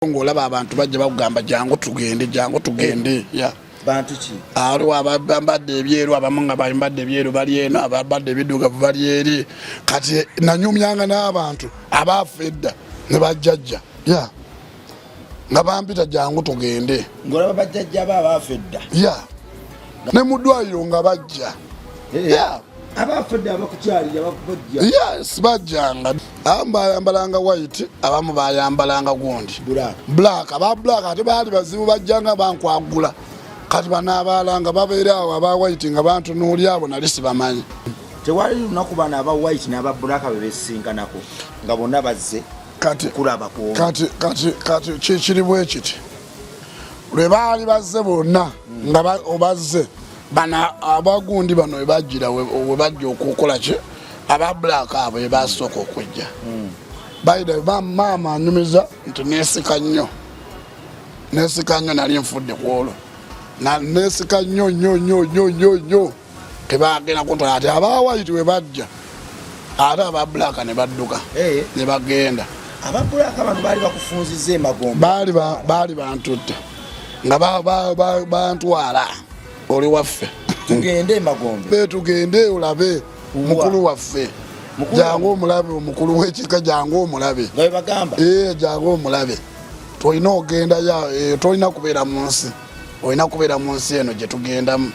Ng'olaba abantu bajja bakugamba jangu tugende, jangu tugende. Ya. Bantu ki? Aliwo abambadde ebyeru, abamu nga bambadde ebyeru bali eno, abambadde ebiddugavu bali eri. Kati nanyumyanga n'abantu abaafa edda ne bajjajja, ya, nga bampita jangu tugende. Ng'olaba bajjajja bo abaafa edda? Ya, ne mu ddwaliro nga bajja. Ya. Abaafa edda abakukyalira bakubajja? Yes, bajjanga. Abamu bayambalanga white, abamu bayambalanga gundi Black. Black. Aba black ate baali bazibu, bajjanga bankwagula. Kati banaabalanga babeera awo, aba white nga bantunuuli, abo nali sibamanyi. Tewali lunaku bano aba white n'aba black be besinkanako nga bonna bazze Kati kulaba ku? Kati kikiri bwe kiti, lwe baali bazze bonna nga bazze bano abagundi bano we bajjira, we bajja okukola ki, aba black abo be basooka okujja. By the way, maama anyumiza nti nesika nnyo, nesika nnyo, nali nfudde ku olwo. Nesika nnyo nnyo nnyo nnyo nnyo nnyo, tebagenda kuntwala. Ati aba white we bajja, ate aba black ne badduka ne bagenda. Aba black bano baali bakufunziza emagombe? Baali bantutte nga bantwala oli waffe. Tugende emagombe. Be tugende olabe mukulu waffe. Mukulu. Jangu omulabe omukulu w'ekika, jangu omulabe. Nga bebagamba? Ee, jangu omulabe. Tolina ogenda ya tolina kubeera mu nsi, olina kubeera mu nsi eno gye tugendamu.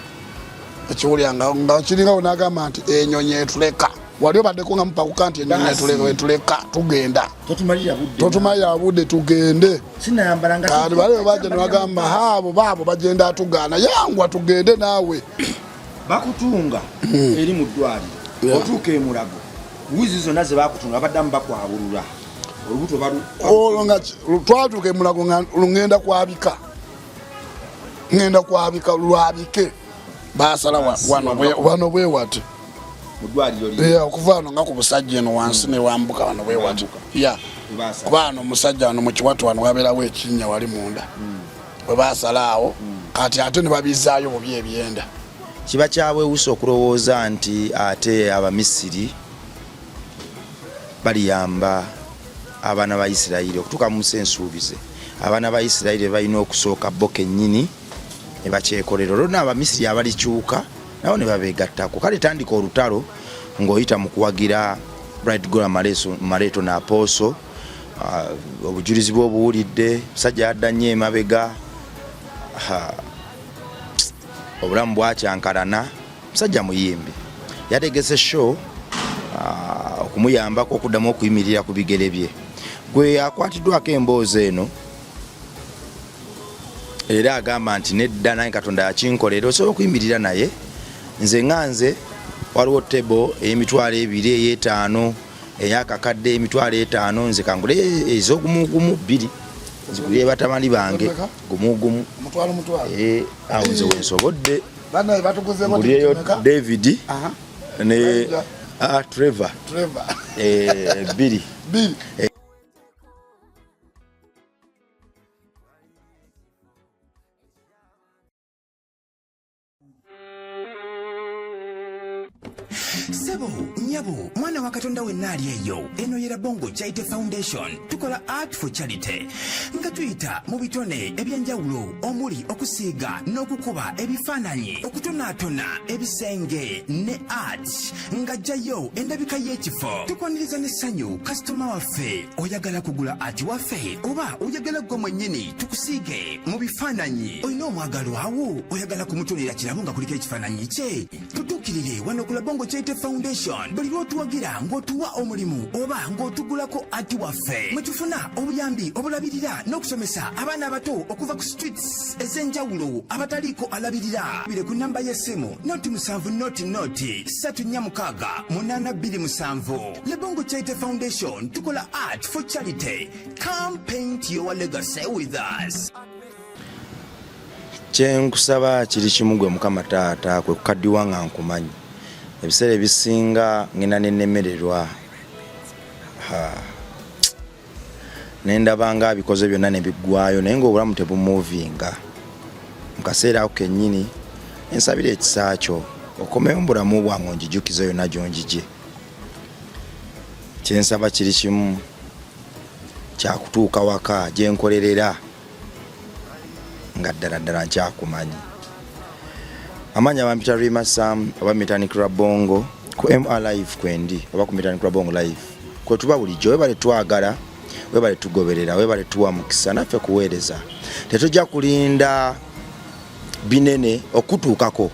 Ekiwulira nga kiringa nagamba nti enyonyi etuleka. Wali obaddeko nga mupakuka nti enyonyi Baasi. etuleka, tugenda. Totumalira budde. Totumalira budde, tugende. Sinayambala nga. Kati bali bajja ne bagamba haabo baabo bagenda atugaana, yangwa tugende naawe. Bakutunga eri mu ddwaliro. Otuuka emulago, wizi zonna ze bakutunga baddamu bakwabulula olubuto balu? Olwo nga twatuuka emulago nga lungenda kwabika, ngenda kwabika lwabike, basala wano bwe wati. Mu ddwaliro li? Yeah, okuva wano nga ku busajja eno wansi newambuka wano bwe wati. Wambuka. Ya. Webasala. Kuba wano omusajja wano mu kiwato wano wabeerawo ekinnya wali munda, bwe basala awo kati ate ne babizaayo bubi ebyenda. Kiba kyabwewusa okulowooza nti ate Abamisiri baliyamba abaana ba Isirayiri okutuuka mu nsi ensuubize. Abaana ba Isirayiri balina okusooka bo kennyini ne bakyekolera, olwo n'Abamisiri abalikyuka nabo ne babeegattako. Kale tandika olutalo ng'oyita mu kuwagira Bright Gola Maleeto n'Apooso. Obujulizi bw'obuwulidde, musajja yadda nnyo emabega. Ha, obulamu bwakyankalana. Musajja muyimbi, yategese show okumuyambako okuddamu okuyimirira ku bigere bye. Gwe akwatiddwako emboozi eno era agamba nti nedda, nange Katonda yakinkolera, osobola okuyimirira naye. Nze nga nze waliwo table ey'emitwalo 2, ey'etaano, eyakakadde, emitwalo 5. Nze kangule ez'ogumugumu bbiri nzigulire batabani bange gumugumu. Mutwalo mutwalo. Eh, awo nze wensobodde. Banaye batuguzeeko. Ngulireyo Meka? David ne Elijah. Trevor. Trevor. Bbiri. Bbiri. Sebo, nyabo, mwana wa Katonda wenna ali eyo, eno ye Rabongo Charity Foundation. Tukola art for charity nga tuyita mu bitone ebyenjawulo omuli okusiiga n'okukuba ebifaananyi, okutonaatona ebisenge ne art nga jjayo endabika y'ekifo. Tukwaniriza n'essanyu kasitoma waffe. Oyagala kugula art waffe oba oyagala gwe mwennyini tukusiige mu bifaananyi? Olina omwagalwawo, oyagala kumutonera kirabo nga kuliko ekifaananyi kye? Tutuukirire wano ku Labongo Charity Foundation. Buli lw'otuwagira ng'otuwa omulimu oba ng'otugulako art waffe, mwe tufuna obuyambi obulabirira n'okusomesa abaana abato okuva ku streets ez'enjawulo abataliiko alabirira. Bire ku namba y'essimu 0 7 0 0 3 4 6 8 2 7. Labongo Charity Foundation, tukola art for charity. Come paint your legacy with us. Kyenkusaba kiri kimu, gwe Mukama Taata, kwe kukaddiwa nga nkumanyi. Ebiseera ebisinga ngenda nenemererwa nendaba nga abikoze byonna ne biggwayo, naye ngaobulamu tebumuvinga. Mu kaseera ako kennyini ensabira ekisa kyo okomewo mu bulamu bwange, onjijukize yonna gyonjije. Kyensaba kiri kimu. Kyakutuuka waka gye nkolerera nga ddala ddala nkyakumanyi. Amaanyi abampita Rima Sam oba Metanik Rabongo ku MR Live kwendi oba ku Metanik Rabongo Live kwetuba bulijjo. Webale twagala, webale tugoberera, webale tuwa mukisa naffe kuweereza. Tetujja kulinda binene okutuukako,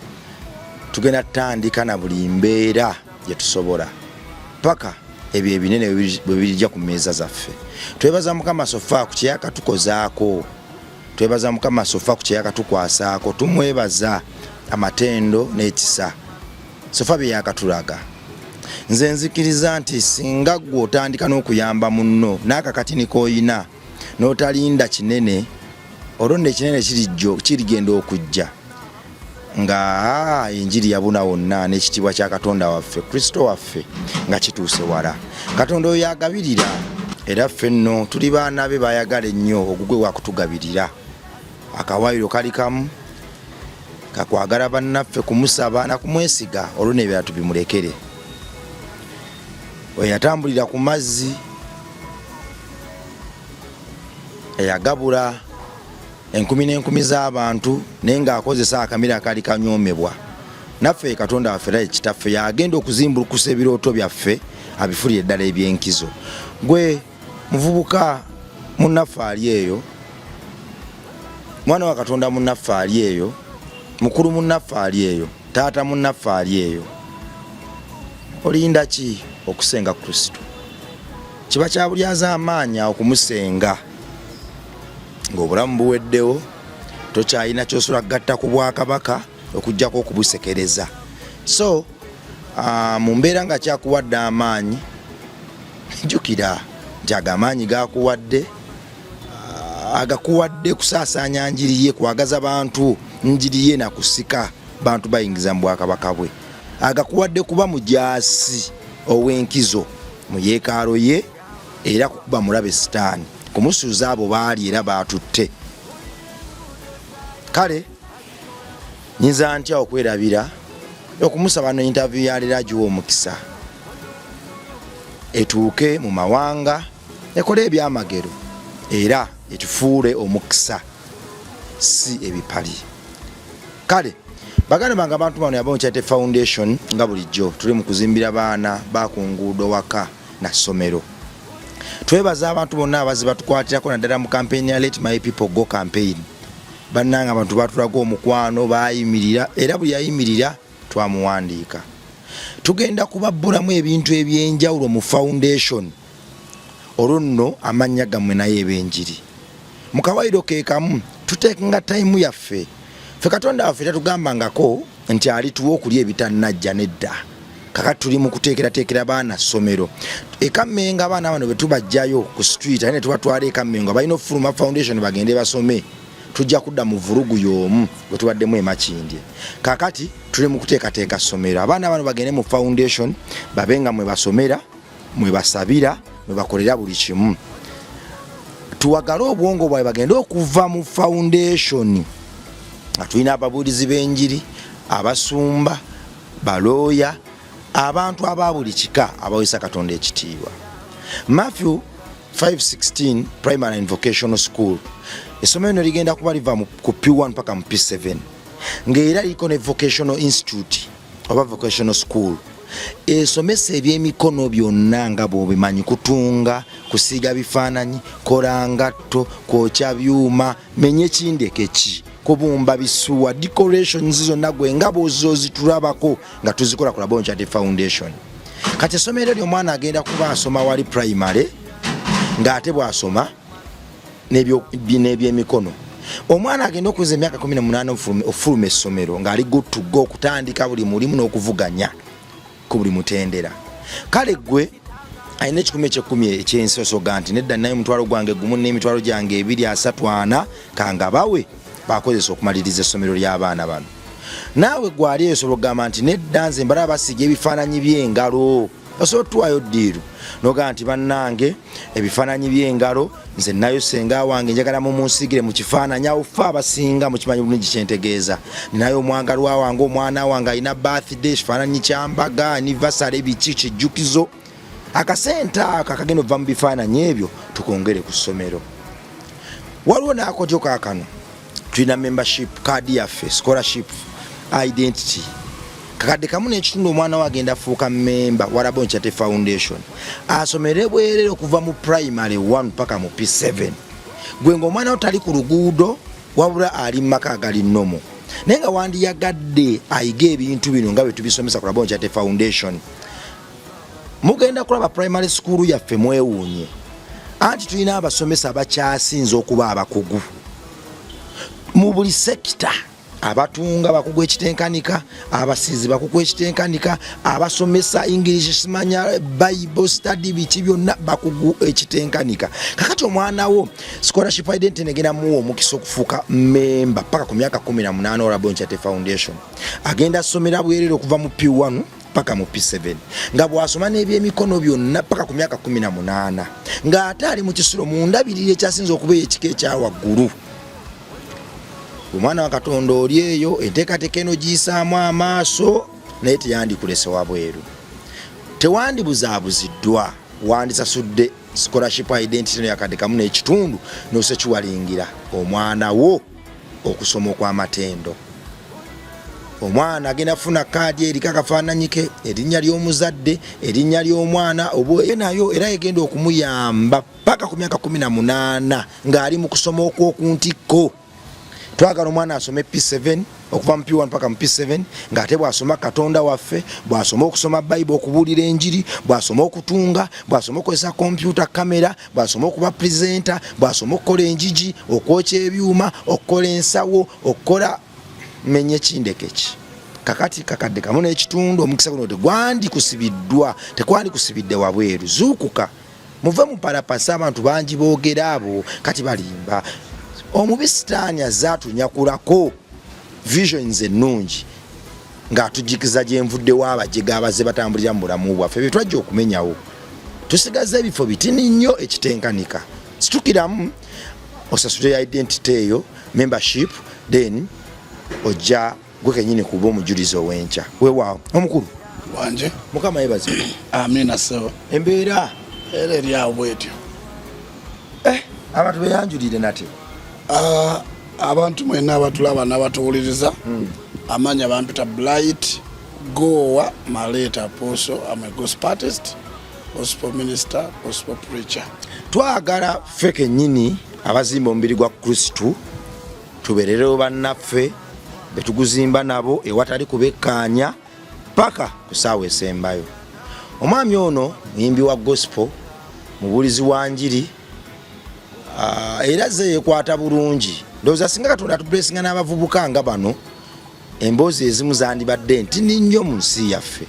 tugenda tutandika na buli mbeera gye tusobola paka ebyo ebinene bwe birijja ku mmeeza zaffe. Twebaza Mukama sofa ku kyeyakatukozaako, twebaza Mukama sofa ku kyeyakatukwasaako, tumwebaza amatendo n'ekisa sofa bye yakatulaga. Nze nzikiriza nti singa ggwe otandika n'okuyamba munno n'akakatini k'oyina n'otalinda kinene, olwo nno ekinene kirigenda okujja nga enjiri yabuna wonna n'ekitiibwa kya Katonda waffe Kristo waffe nga kituuse wala. Katonda oyo yagabirira, era ffe nno tuli baana be bayagala ennyo, ogugwe gwakutugabirira. Akawaayiro kali kamu kakwagala bannaffe, kumusaba na kumwesiga, olwo n'ebirala tubimulekere. Oyo yatambulira ku mazzi, eyagabula enkumi n'enkumi z'abantu naye ng'akozesa akamira akaali kanyoomebwa, naffe Katonda waffe era Kitaffe yagenda okuzimbulukusa ebirooto byaffe abifulire ddala eby'enkizo. Gwe muvubuka munnaffe ali eyo, mwana wa Katonda munnaffe ali eyo, mukulu munnaffe ali eyo, taata munnaffe ali eyo, olinda ki okusenga Kristo? Kiba kya bulyazaamaanyi okumusenga ng'obulamu buweddewo, tokyalina kyosobola kugatta ku bwakabaka okuggyako okubusekereza. So mu mbeera nga kyakuwadde amaanyi, jjukira nti ago amaanyi gakuwadde, agakuwadde kusaasaanya njiri ye, kwagaza bantu njiri ye nakusika bantu bayingiza mu bwakabaka bwe, agakuwadde kuba mujaasi ow'enkizo mu yeekaalo ye, era kukuba mulabe sitaani, kumusuuza abo baali era baatutte. Kale nyinza ntya okwerabira okumusaba no interview ya leero agiwa omukisa etuuke mu mawanga, ekole ebyamagero era etufuule omukisa, si ebipali. Kale baganda bange, abantu bano Yabongo Charity Foundation nga bulijjo tuli mu kuzimbira baana ba ku nguudo waka na ssomero. Twebaza abantu bonna abazze batukwatirako naddala mu campaign ya Let My People Go campaign. Bannange abantu batulaga omukwano, bayimirira, era buli yayimirira twamuwandiika. Tugenda kubabbulamu ebintu eby'enjawulo mu foundation, olwo nno amannya gammwe naye eb'enjiri. Mu kawaayiro ke kamu tuteekenga tayimu yaffe. Ffe Katonda waffe tatugambangako nti alituwa okulya ebitannajja, nedda. Kakati tuli mu kuteekerateekera baana ssomero e Kammengo. Abaana bano bwe tubajjayo ku street ate ne tubatwala e Kammengo, balina okufuluma foundation bagende basome. Tujja kudda mu vulugu y'omu bwe tubaddemu e Makindye. Kakati tuli mu kuteekateeka ssomero, abaana bano bagende mu foundation babe nga mwe basomera, mwe basabira, mwe bakolera buli kimu. Tuwagale obwongo bwabwe bagende okuva mu foundation nga tulina ababuulizi b'enjiri, abasumba, balooya, abantu aba buli kika abaweesa Katonda ekitiibwa. Matthew 516 Primary and Vocational School, essomero lino ligenda kuba liva ku P1 paka mu P7, ng'era liriko ne Vocational Institute oba Vocational School esomesa ebyemikono byonna nga bw'obimanyi: kutunga, kusiiga bifaananyi, kola ngatto, kwokya byuma, menye kindeke ki, kubumba bisuwa, decorations zonna gwe nga bw'ozozitulabako nga tuzikola ku Labongo Charity Foundation. Kati essomero eryo omwana agenda kuba asoma wali primary ng'ate bw'asoma n'ebyemikono. Omwana agenda okuweza emyaka 18 ofuluma essomero ng'ali good to go okutandika buli mulimu n'okuvuganya ku buli mutendera. Kale gwe alina ekikumi ekyekumi ekyensi osoga nti nedda, naye omutwalo gwange gumu n'emitwalo gyange 2, 3, 4 kangabawe bakozesa okumaliriza essomero ly'abaana bano. Naawe gwali eyo osobola okugamba nti nedda, nze mbalaba basiiga ebifaananyi by'engalo, osobola otuwaayo ddiiru nogamba nti bannange ebifaananyi by'engalo nze nayo senga wange njagala mumunsiigire mu kifaananyi. Awo fe abasinga mukimanyi bulungi kyentegeeza. Ninayo omwagalwa wange, omwana wange alina birthday, ekifaananyi kyambaga, anniversary, biki, kijjukizo. Akasente ako akagenda okuva mu bifaananyi ebyo tukongere ku ssomero. Waliwo n'akotyo kaakano, tulina membership card yaffe, scholarship identity, kakadde kamu n'ekitundu. Omwana we agenda afuuka memba wa Rabon Charity Foundation, asomere bwerere okuva mu primary 1 paka mu P7. Gwe ng'omwana wo tali ku luguudo, wabula ali mu maka agali normal, naye nga wandiyagadde ayige ebintu bino nga bwe tubisomesa ku Rabon Charity Foundation, mugenda kulaba primary school yaffe mwewuunye. Anti tulina abasomesa abakyasinze okuba abakugu mu buli sector. Abatunga bakugu ekitenkanika, abasiizi bakugu ekitenkanika, abasomesa English, simanya Bible study, biki byonna, bakugu ekitenkanika. Kakati omwana wo scholarship identity negenda muwa omukisa okufuuka memba paka ku myaka 18 owa Rabon Charity Foundation. Agenda asomera bwerere okuva mu P1 paka mu P7, nga bw'asoma n'ebyemikono byonna paka ku myaka 18, ng'ate ali mu kisulo mu ndabirira ekyasinza okuba ekika ekyawaggulu. Omwana wa Katonda oli eyo, enteekateeka eno giyisaamu amaaso, naye teyandikulese wabweru, tewandibuzaabuziddwa. Wandisasudde scholarship identity no yakadde kamu n'ekitundu, nosekiwalingira omwana wo okusoma okw'amatendo. Omwana agenda kufuna kaadi eriko akafaananyi ke, erinnya ly'omuzadde, erinnya ly'omwana oba nayo, era egenda okumuyamba paka ku myaka 18 ng'ali mu kusoma okw'okuntikko. Twagala omwana asome P7, okuva mu P1 paka mu P7, ng'ate bw'asoma Katonda waffe, bw'asoma okusoma Bayibuli, okubuulira enjiri, bw'asoma okutunga, bw'asoma okukozesa kompyuta, kamera, bw'asoma okuba presenter, bw'asoma okukola enjigi, okwokya ebyuma, okukola ensawo, okukola menye kindekeki. Kakati kakadde kamu n'ekitundu, omukisa guno tegwandikusibiddwa, tekwandikusibidde wabweru. Zuukuka, muve mu parapasa. Abantu bangi boogera abo, kati balimba. Omubi Sitaani azze atunyakulako visions ennungi ng'atujikiza gyenvuddewo. Abajega abazze batambulira mu bulamu bwaffe bye twajja okumenyawo, tusigaza ebifo bitini nnyo ekitenkanika. Situkiramu osasule identity eyo, membership, then ojja gwe kenyini kuba omujulizi ow'enkya. Weewaawo, omukulu. Wanje. Mukama yeebazibwe. Amina, sebo. Embeera? Era eri awo bwetyo. Eh, abantu beyanjulire nate. Ah, abantu mwenna abatulaba n'abatuwuliriza, amanya bampita Blight Gowa Maleta Apostle. Am a gospel artist, gospel minister, gospel preacher. Twagala ffe kennyini abazimba omubiri gwa Kristu tubeererewo bannaffe betuguzimba nabo ewatali kubekkaanya paka ku ssaawa esembayo. Omwami ono muyimbi wa gospel, mubuulizi wa njiri, era ze yekwata bulungi. Ndowooza singa Katonda atublessinga n'abavubuka nga bano, emboozi ezimu zandibadde ntini nnyo mu nsi yaffe.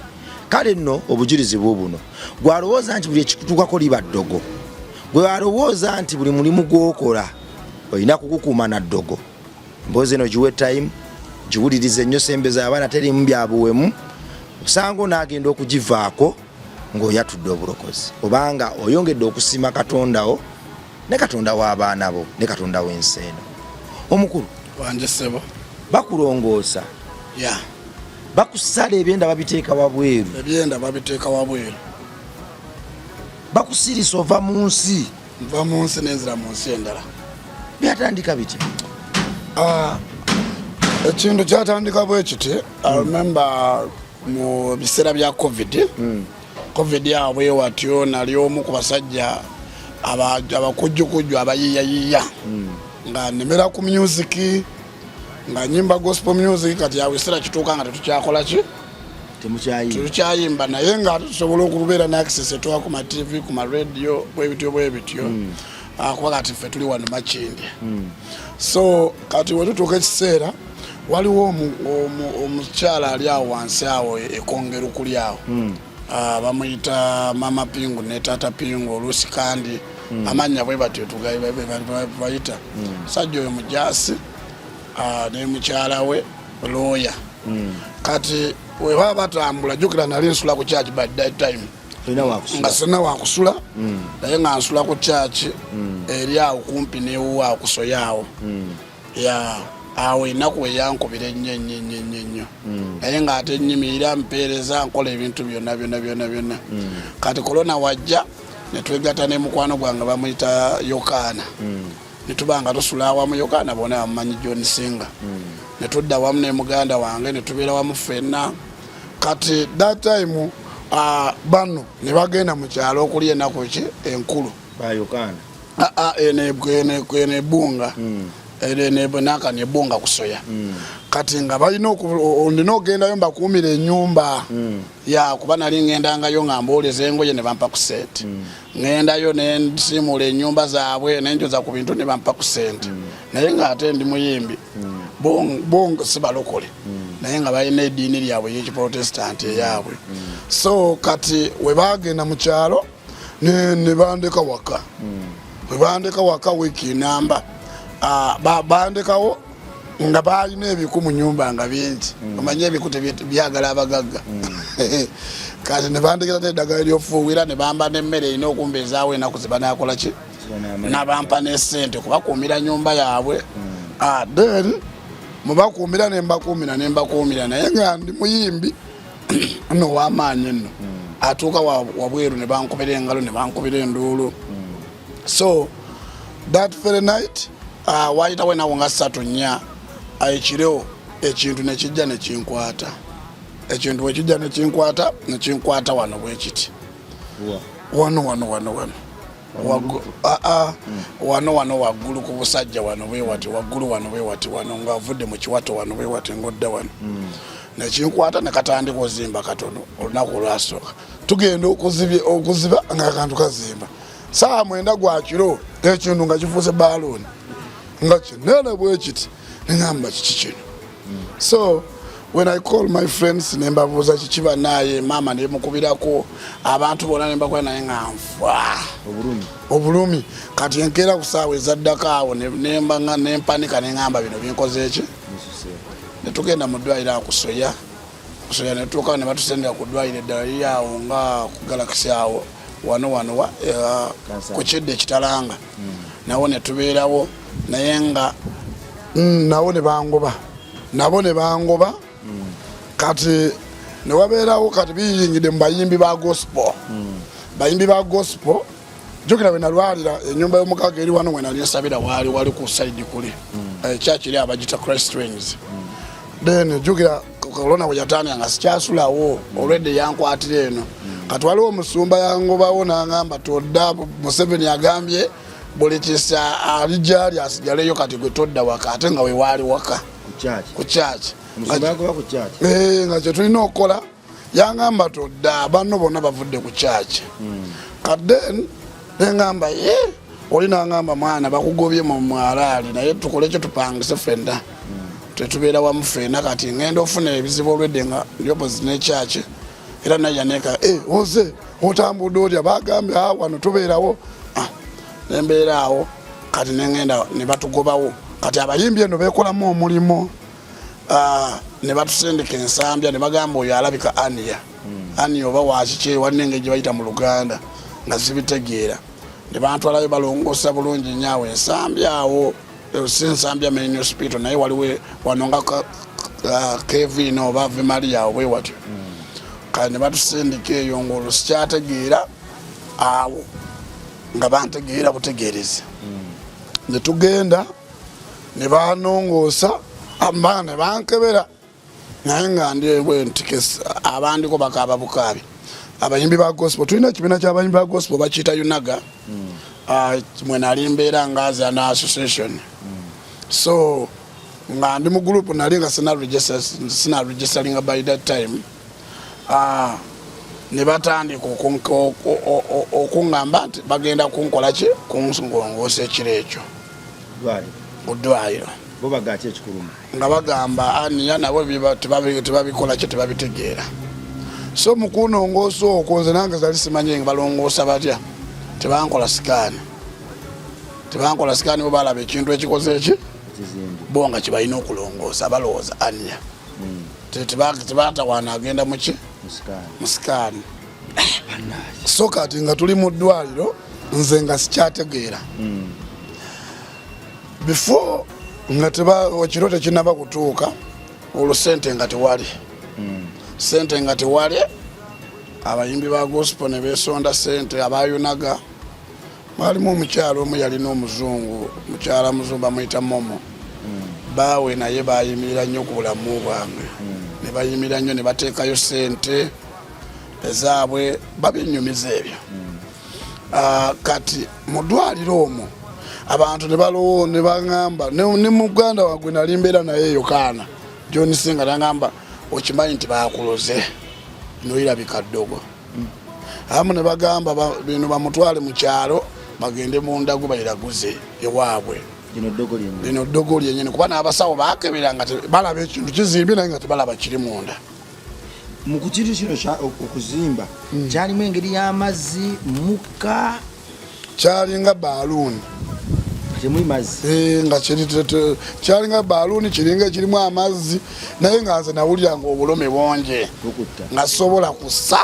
Kale nno obujulizi buubuno. Gwalowooza nti buli ekikutuukako liba ddogo, gwe alowooza nti buli mulimu gw'okola olina kugukuuma na ddogo, emboozi eno giwe time, giwulirize nnyo. Sembeza abaana, terimu bya buwemu. Osanga onaagenda okugivaako ng'oyatudde obulokozi, obanga oyongedde okusiima Katondawo ne Katonda w'abaana bo ne Katonda w'ensi eno. Omukulu. Wanje, sebo. Bakulongoosa? Ya. Bakusala ebyenda babiteeka wabweru? Ebyenda babiteeka wabweru. Bakusirisa, ova mu nsi? Nva mu nsi nenzira mu nsi endala. Byatandika bitya? Ah, ekintu kyatandika bwe kiti. I remember mu biseera bya COVID. COVID awo bwe watyo, nali omu ku basajja abakujjukujju abayiiyayiiya, nga nemera ku music, nga nyimba gospel music. Kati awo ekiseera kituuka nga tetukyakola ki? Temukyayimba. Tetukyayimba, naye nga tusobola okubeera ne access etuwa ku ma TV, ku ma radio, bwebityo bwebityo. Ah, kuba kati ffe tuli wano Makindye. So kati wetutuuka ekiseera, waliwo omukyala ali awo wansi awo ekongeru kuli awo. Ah, bamuyita Mama Pingu ne Taata Pingu oluusi, kandi amannya bwe batyo bayita. Musajja oyo mujasi, ah, ne mukyala we looya. Kati webaba batambula, jjukira nali nsula ku church by that time. Tolina wakusula. Nga sina wakusula, naye nga nsula ku church eri awo kumpi newuwo awo kusoya awo ya. Awo ennaku weyankubira ennyo ennyo ennyo ennyo ennyo, naye ng'ate nnyimirira, mpeereza, nkola ebintu byonna byonna byonna byonna. Kati korona wajja, netwegatta ne mukwano gwange bamuyita Yokaana, netuba nga tusula awamu. Yokaana bonna bamumanyi, John Singa. Netudda wamu ne muganda wange, netubeera wamu ffenna. Kati that time bano ne bagenda mu kyalo okulya ennaku ki enkulu. Bayokaana? Ah, ah, eno ebbunga, naka nebunga kusoya. Kati nga balina ndina ogendayo mbakuumira enyumba ya, kuba nali ngendangayo nga mbooleza engoye ne bampa ku sente. Ngendayo nensiimuula enyumba zaabwe, nenjoza ku bintu ne bampa ku sente, naye ngaate ndi muyimbi. Bo si balokole, naye nga balina eddiini lyabwe ey'ekiprotestanti eyaabwe. So kati we bagenda mu kyalo ne bandeka waka. Bwe bandeka waka wiiki namba, bandekawo nga balina ebiku mu nyumba nga bingi. Omanye ebiku byagala abagagga. Kati ne bandekera neddagala eryofuuwira, ne bamba n'emmere erina okumbeezaawo enaku ze banakola ki, nabampa nesente kubakuumira nyumba yaabwe. Then mubakuumira, nembakuumira, nembakuumira, naye nga ndi muyimbi nno w'amaanyi nno atuuka wabweru ne bankubira engalo, ne bankubira enduulu. So that very night, wayitawo enaku nga 3, 4, ekiro ekintu nekijja nekinkwata. Ekintu wekijja nekinkwata, nekinkwata wano bwekiti, wano wano wano wano. Wano wano waggulu ku busajja wano bwewati, waggulu wano bwewati, wano ngaavudde mu kiwato wano bwewati, ngodda wano nekinkwata, nekatandika ozimba katono. Olunaku olwasooka tugenda okuziba nga akantu kazimba. Saawa 9 gwa kiro, ekintu nga kifuuse balooni nga kinene bwekiti. Neŋamba, "Kiki kino?" So when I call my friends, nembabuuza kiki banaye. Maama nemukubirako, abantu bonna nembakola, naye nga nfa obulumi. Obulumi. Kati enkeera ku saawa ezaddako awo nembanga nempanika, neŋamba, "Bino binkoze eki?" Netugenda mu ddwaliro awo kusoya, kusoya netuuka, ne batusendera ku ddwaliro eddala liri awo nga ku Galaxy awo wano wano Kansala. Ku kidda ekitalanga nawo netubeerawo, naye nga nabo ne bangoba, nabo ne bangoba. Kati newabeerawo, kati biyingidde mu bayimbi ba gospel, bayimbi ba gospel. Jukira bwe nalwalira enyumba y'omukaga eri wano wenali nsabira, waali wali ku side kuli ekyakiri abagita Christ Rings. Then jukira korona bwe yatandika nga sikyasulawo, olwedde yankwatira eno. Kati waliwo omusumba yangobawo n'angamba, "Todda, Museveni agambye buli kisa ali gyali asigaleyo, kati gwe todda waka," ate nga wewaali waka. Ku ku kyaki. Omusumba yagoba ku kyaki? Nga kyetulina okukola, yangamba, "Todda, banno bonna bavudde ku kyaki." Kadden neŋamba ye oli nangamba, "Mwana, bakugobye mu mwalaali, naye tukole kyo, tupangise ffenna, tetubeera wamu ffenna." Kati ngenda ofuna ebizibu olwedde nga ndi opposite nekyaki era nayaneka, "Eh, oze otambudde otya?" Bagambye, "Ah, wano tubeerawo." Ah, nembeera awo. Kati nengenda ne batugobawo. Kati abayimbi eno bekolamu omulimu. Ne batusindika Ensambya, ne bagamba, "Oyo alabika hernia." Hernia oba wakiki, walina engeri gye bayita mu Luganda nga zibitegeera. Ne bantwalayo, balongoosa bulungi nnyo awo Ensambya awo. Si Nsambya main hospital, naye waliwo wano nga Kevin oba Ave Maria awo bwe watyo. Kale ne batusindika eyo ngaolwo sikyategeera awo, nga bantegeera butegeerezi. Ne tugenda ne banongoosa amba ne bankebera, naye nga ndi bwe nti abandiko bakaaba bukaabi. Abayimbi ba gospel, tulina ekibiina ky'abayimbi ba gospel bakiyita UNAGA. Mwe nali mbeera nga zana association. So nga ndi mu group, nali nga sina registeringa by that time. Ne batandika okuŋŋamba nti bagenda kunkola ki, kungongoosa ekiro ekyo. Dwaliro? Ku ddwaliro. Bo bagaki ekikuluma? Nga bagamba hernia, nabo tebabikola ki, tebabitegeera. So mu kunongoosa okwo, nze nange zali simanyi nga balongoosa batya. Tebankola scan, tebankola scan. Bo balaba ekintu ekikoze eki ekizimbi. Bo nga kibalina okulongoosa, balowooza hernia. Tebatawaana agenda muki? Mu scan. Mu scan. So kati nga tuli mu ddwaliro, nze nga sikyategeera. Before Nga teba ekiro tekinaba kutuuka, olwo sente nga tewali. Sente nga tewali, abayimbi ba gospel ne besonda sente abayunaga. Mwalimu omukyalo omu yalina omuzungu, mukyala muzungu bamuyita Momo. Baawe naye bayimirira nnyo ku bulamu bwange, ne bayimirira nnyo ne bateekayo sente ezaabwe, babinyumiza ebyo. Kati mu ddwaliro omwo abantu ne balowoo ne baŋŋamba, ne muganda wagwe nali mbeera naye Yokaana John Singa nagamba, okimanyi nti bakuloze noyirabika ddogo. Abamu ne bagamba bino bamutwale mu kyalo bagende mu ndagu bayiraguze ewaabwe. Lino ddogo lyenyini, kuba n'abasawo bakebera nga balaba ekintu kizimbye naye nga tebalaba kiri munda. Mu kukintu kino okuzimba kyalimu engeri y'amazzi, mukka? Kyalinga baluuni. Temuli mazzi? Nga kyalinga baluuni, kiringa ekirimu amazzi, naye nga nze nawulira nga obulumi bungi nga sobola kussa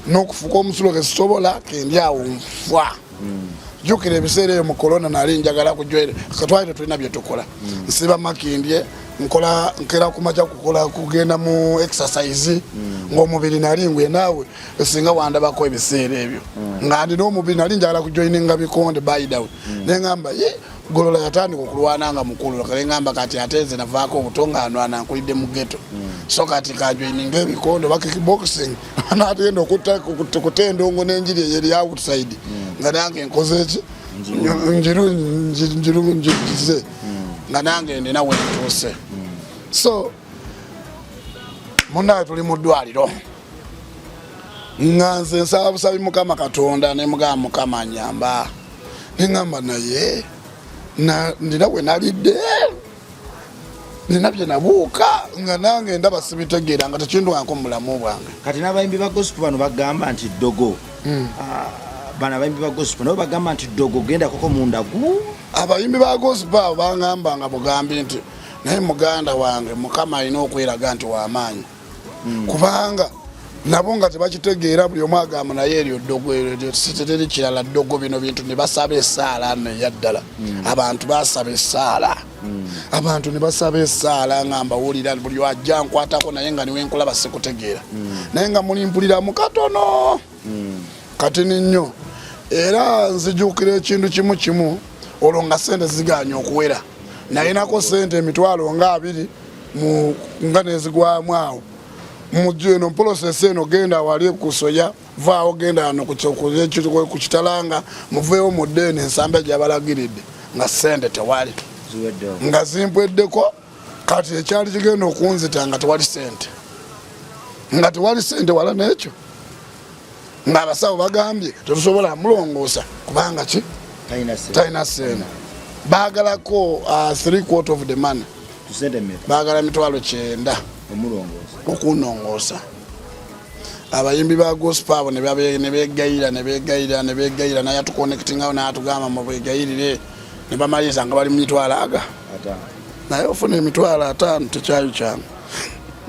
n'okufuka omusulo kesisobola, kendi awo nfa. Jjukira ebiseera eyo mu korona nali njagala kujoyera, twali tetulina byetukola. Nsiba Makindye, nkola nkera kumakya kukola, kugenda mu exercise, ng'omubiri nali ngwe naawe singa wandabako ebiseera ebyo nga ndina omubiri, nali njagala kujoininga bikonde. By the way, neŋamba ye Golola yatandika okulwana nga mukulu, neŋamba kati ate nze navaako obuto nga nwana, nkulidde mu ghetto, so kati kajoininga ebikondo ba kickboxing, natugenda okuta endongo n'enjiri eyeri outside, nga nange nkoze eki njiru njize, nga nange ndina wentuuse. So munaye tuli mu ddwaliro nga nze nsaba busabi Mukama Katonda, nemugamba, Mukama nyamba. Neŋamba naye ndina bwe nalidde, nina bye nabuuka nga nange ndaba sibitegeera, nga tekindwanko mu bulamu bwange. Kati n'abayimbi ba gospel bano bagamba nti ddogo. Ah, bano abayimbi ba gospel nabo bagamba nti ddogo, genda koko mu ndagu. Abayimbi ba gospel abo baŋŋamba nga bugambi nti naye muganda wange, Mukama alina okweraga nti w'amaanyi, kubanga nabo nga tebakitegeera. Buli omu agamba naye eryo ddogo, eryo teri kirala, ddogo, bino bintu. Ne basaba essaala nno eyaddala. Abantu basaba essaala, abantu ne basaba essaala nga mbawulira buli ajja nkwatako, naye nga niwenkulaba sikutegeera, naye nga muli mpuliramu katono katini nnyo. Era nzijuukira ekintu kimu kimu, olwo nga sente ziganye okuwera, nayinako sente 200,000 nga nezigwamu awo mujjo eno process eno, genda wali kusoya, vaawo, genda wano ku kitalanga, muveewo mudde eno ensamba gyabalagiridde, nga sente tewali, nga zimpweddeko. Kati ekyali kigenda okunzita nga tewali sente, nga tewali sente wala n'ekyo, ng'abasawo bagambye tetusobola mulongoosa kubanga ki talina sente. Baagalako 3/4 of the money, baagala 90,000 okunongoosa. Abayimbi ba gospel abo ne begayira, ne begayira, ne begayira, naye atuconnectingawo n'atugamba mubegayirire, ne bamaliriza nga bali mu mitwalo aga, naye ofuna 50,000 tekyali kyangu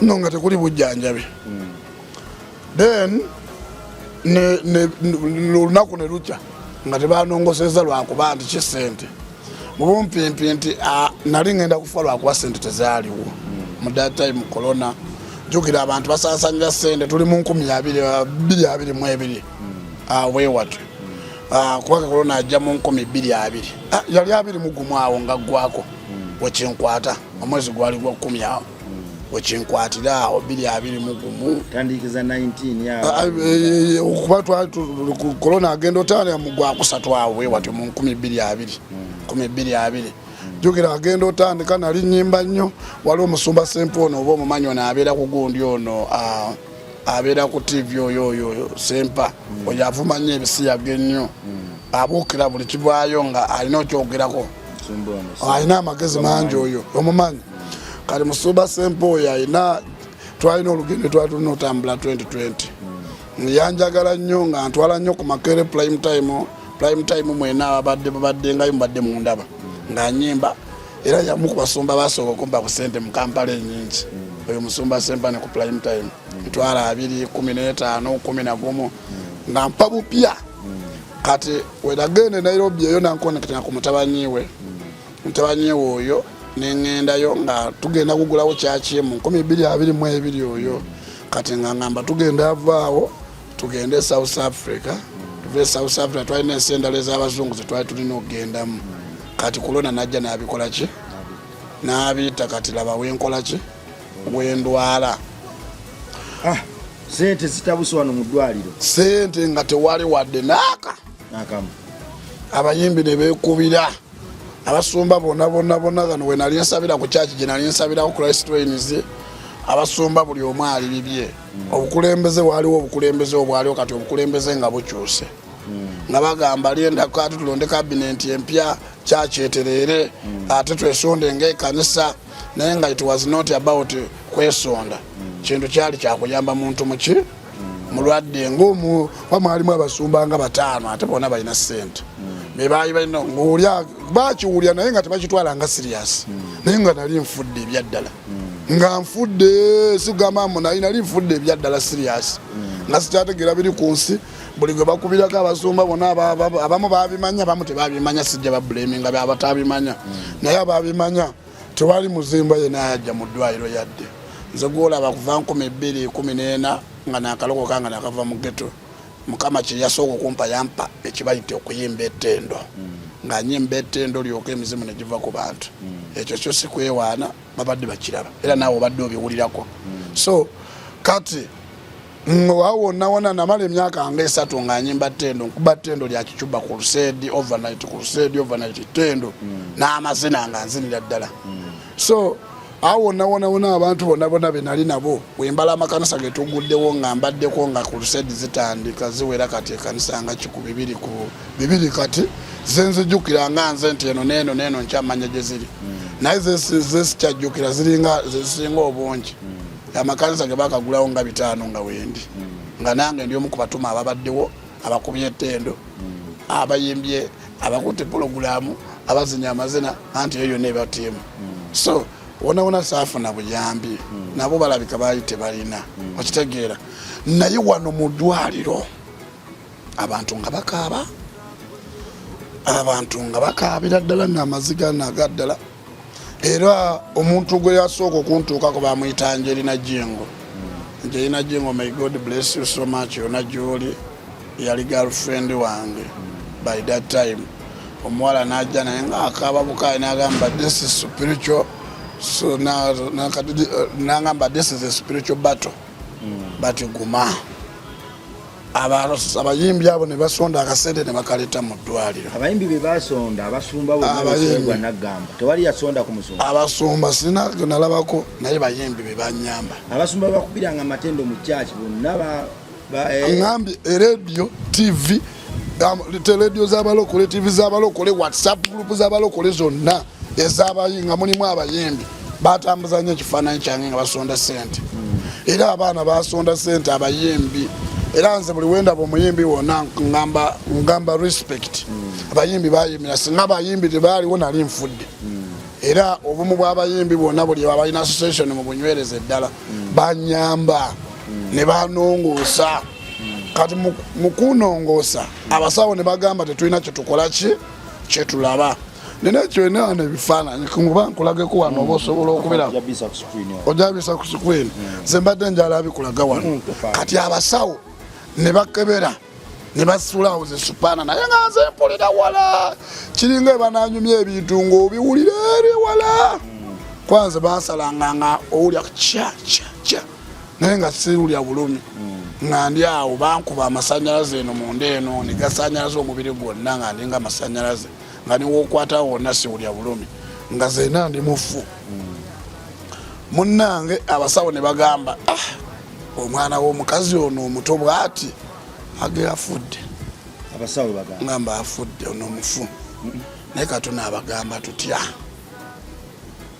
no nga tekuli bujjanjabi. Then olunaku ne lukya nga tebanongoseza lwakuba nti kisente mubumpimpi nti nali ngenda kufa lwakuba sente tezaaliwo mu that time corona. Jukira abantu basaasanyira sente, tuli mu 2022 wewatyo, kubanga corona ajja mu 2020, yali 21 awo nga ggwako wekinkwata, omwezi gwali gwa 10 awo wekinkwatira awo 2021. Tandikiza 19 awo. Okuba korona agenda otandika mu gwakusatu awo wewatyo mu 2020, 2020. Jukira agenda otandika nali nyimba nnyo. Waliwo omusumba Sempa ono, oba omumanyi ono abeera ku gundi ono, abeera ku TV, oyo Sempa oyo avuma nnyo ebisiyaga ennyo, abuukira buli kivaayo nga alina okyogerako, alina amagezi mangi, oyo omumanyi. Kati musumba Sempa oyo alina, twalina olugendo twali tulina otambula 2020, yanjagala nnyo nga ntwala nnyo ku Makere Prime Time. Prime Time mwena ababadde babaddengayo mubadde mundaba nga nyimba, era yamu ku basumba basooka okumpa ku sente mu Kampala enyingi, oyo musumba Sempa ne ku Prime Time, 200,000, 15, 11, nga mpa bupya. Kati wenagenda e Nairobi eyo nanconnectinga ku mutabanyiwe, mutabanyiwe oyo. Neŋŋendayo nga tugenda kugulawo kyaki mu 2022 oyo. Kati nga ngamba tugenda avaawo, tugende e South Africa, tuve e South Africa, twalina ensi endala ez'abazungu zetwali tulina okugendamu. Kati kulona najja n'abikola ki, n'abiyita. Kati laba wenkola ki, wendwala. Ah, sente zitabuse wano mu ddwaliro. Sente nga tewali wadde naaka nakamu. Abayimbi ne beekubira, abasumba bonna bonna bonna. Gano we nali nsabira ku kyaki gye nali nsabirako, Christ Wains, abasumba buli omu ali bibye. Obukulembeze, waaliwo obukulembeze obwaliwo, kati obukulembeze nga bukyuse, nga bagamba lyendako ate tulonde kabinenti empya, kyakyetereere, ate twesonde ngaekanisa. Naye nga it was not about kwesonda, kintu kyali kyakuyamba muntu muki, mulwadde. Ngaomu wamwalimu abasumba nga bataano, ate bonna balina sente, bebaali balina ngaolya bakiwulya, naye nga tebakitwala nga serious. Naye nga nali nfudde ebyaddala, nga nfudde, sigamba mbu nali nfudde ebyaddala serious, nga sikyategeera biri ku nsi. Buli gwe bakubirako, abasumba bonna abamu babimanya, abamu tebabimanya. Sijja bablaminga abatabimanya, naye ababimanya tewali muzimba yena yajja mu ddwaliro yadde. Nze gwolaba kuva 2014 nga nakalokoka, nga nakava mu ghetto, Mukama kyeyasooka okumpa, yampa ekibayita okuyimba ettendo, nga nyimba ettendo lyoka emizimu negiva ku bantu. Ekyo kyo sikwewaana, babadde bakiraba, era naawe obadde obiwulirako. So kati awo wonna wonna namala emyaka nga 3 nga nyimba ttendo, nkuba ttendo lya kicuba, crusade overnight, crusade overnight, ttendo n'amazina nga nzinira ddala. So awo wonna wonna wonna abantu bonna bonna be nali nabo, wembala amakanisa getuguddewo nga mbaddeko, nga crusade zitandika, ziwera kati ekanisa nga 200 kati zenzijukira nga nze nti eno neeno neeno nkyamanya gye ziri, naye zesikyajjukira ziringa zezisinga obungi. Amakanisa ge bakagulawo nga 5 nga wendi, nga nange ndi omu ku batuma ababaddewo, abakubye ettendo, abayimbye, abakutte pulogulaamu, abazinya amazina, anti eyo yonna ebatiimu. So wona wona saafuna buyambi, nabo balabika baali tebalina, okitegeera? Naye wano mu ddwaliro abantu nga bakaaba, abantu nga bakaabira ddala naamaziga naga ddala. Era omuntu gwe yasooka okuntuukako bamuyita Angelina Jingo. Angelina Jingo, may God bless you so much yona gyoli. Yali girlfriend wange by that time. Omuwala najja naye ngaakaaba bukaayi, nagamba, "This is spiritual." So nagamba, "This is a spiritual battle, but guma." Abayimbi abo ne basonda akasente ne bakaleta mu ddwaliro. Abayimbi be basonda, abasumba Abayimbi. bonna naggamba tewali yasonda ku musumba? Abasumba sina nalabako, naye bayimbi be banyamba. Abasumba bakubiranga amatendo mu kyaki bonna Ŋambye eradio, TV, radio z'abalokole, TV z'abalokole, WhatsApp group z'abalokole zonna ezabayi nga mulimu abayimbi, batambuza nnyo ekifaananyi kyange nga basonda sente. Era abaana basonda sente, abayimbi. Era nze buli wendaba omuyimbi wonna ngamba respect. Abayimbi bayimira, singa abayimbi tebaaliwo nali nfudde. Era obumu bw'abayimbi bwonna, buli abalina association mu bunywereza eddala, banyamba ne banongoosa. Kati mu kunongoosa, abasawo ne bagamba tetulina kyetukola ki kyetulaba. Nina kyona wano ebifaananyi, kuba nkulageko wano oba osobola okubira. Ojabisa ku screen awo. Ojabisa ku screen, nze mbadde njala bikulaga wano. Kati abasawo ne bakebera ne basulawo zesupana, naye nga nze mpulira wala, kiringa ebananyumya ebintu ng'obiwulira eri wala. Kwanze bansalanga nga owulya kya kya kya, naye nga siwulya bulumi. Nga ndi awo bankuba amasanyalaze eno munda eno, negasanyalaze omubiri gwonna, nga ndinga amasanyalaze, nga niwokwata wonna siwulya bulumi, nga zena ndi mufu. Munnange, abasawo ne bagamba, "Ah, omwana w'omukazi ono omuto bw'ati age afudde." Abasawo bagamba? Ngamba afudde ono omufu. Naye katona abagamba tutya?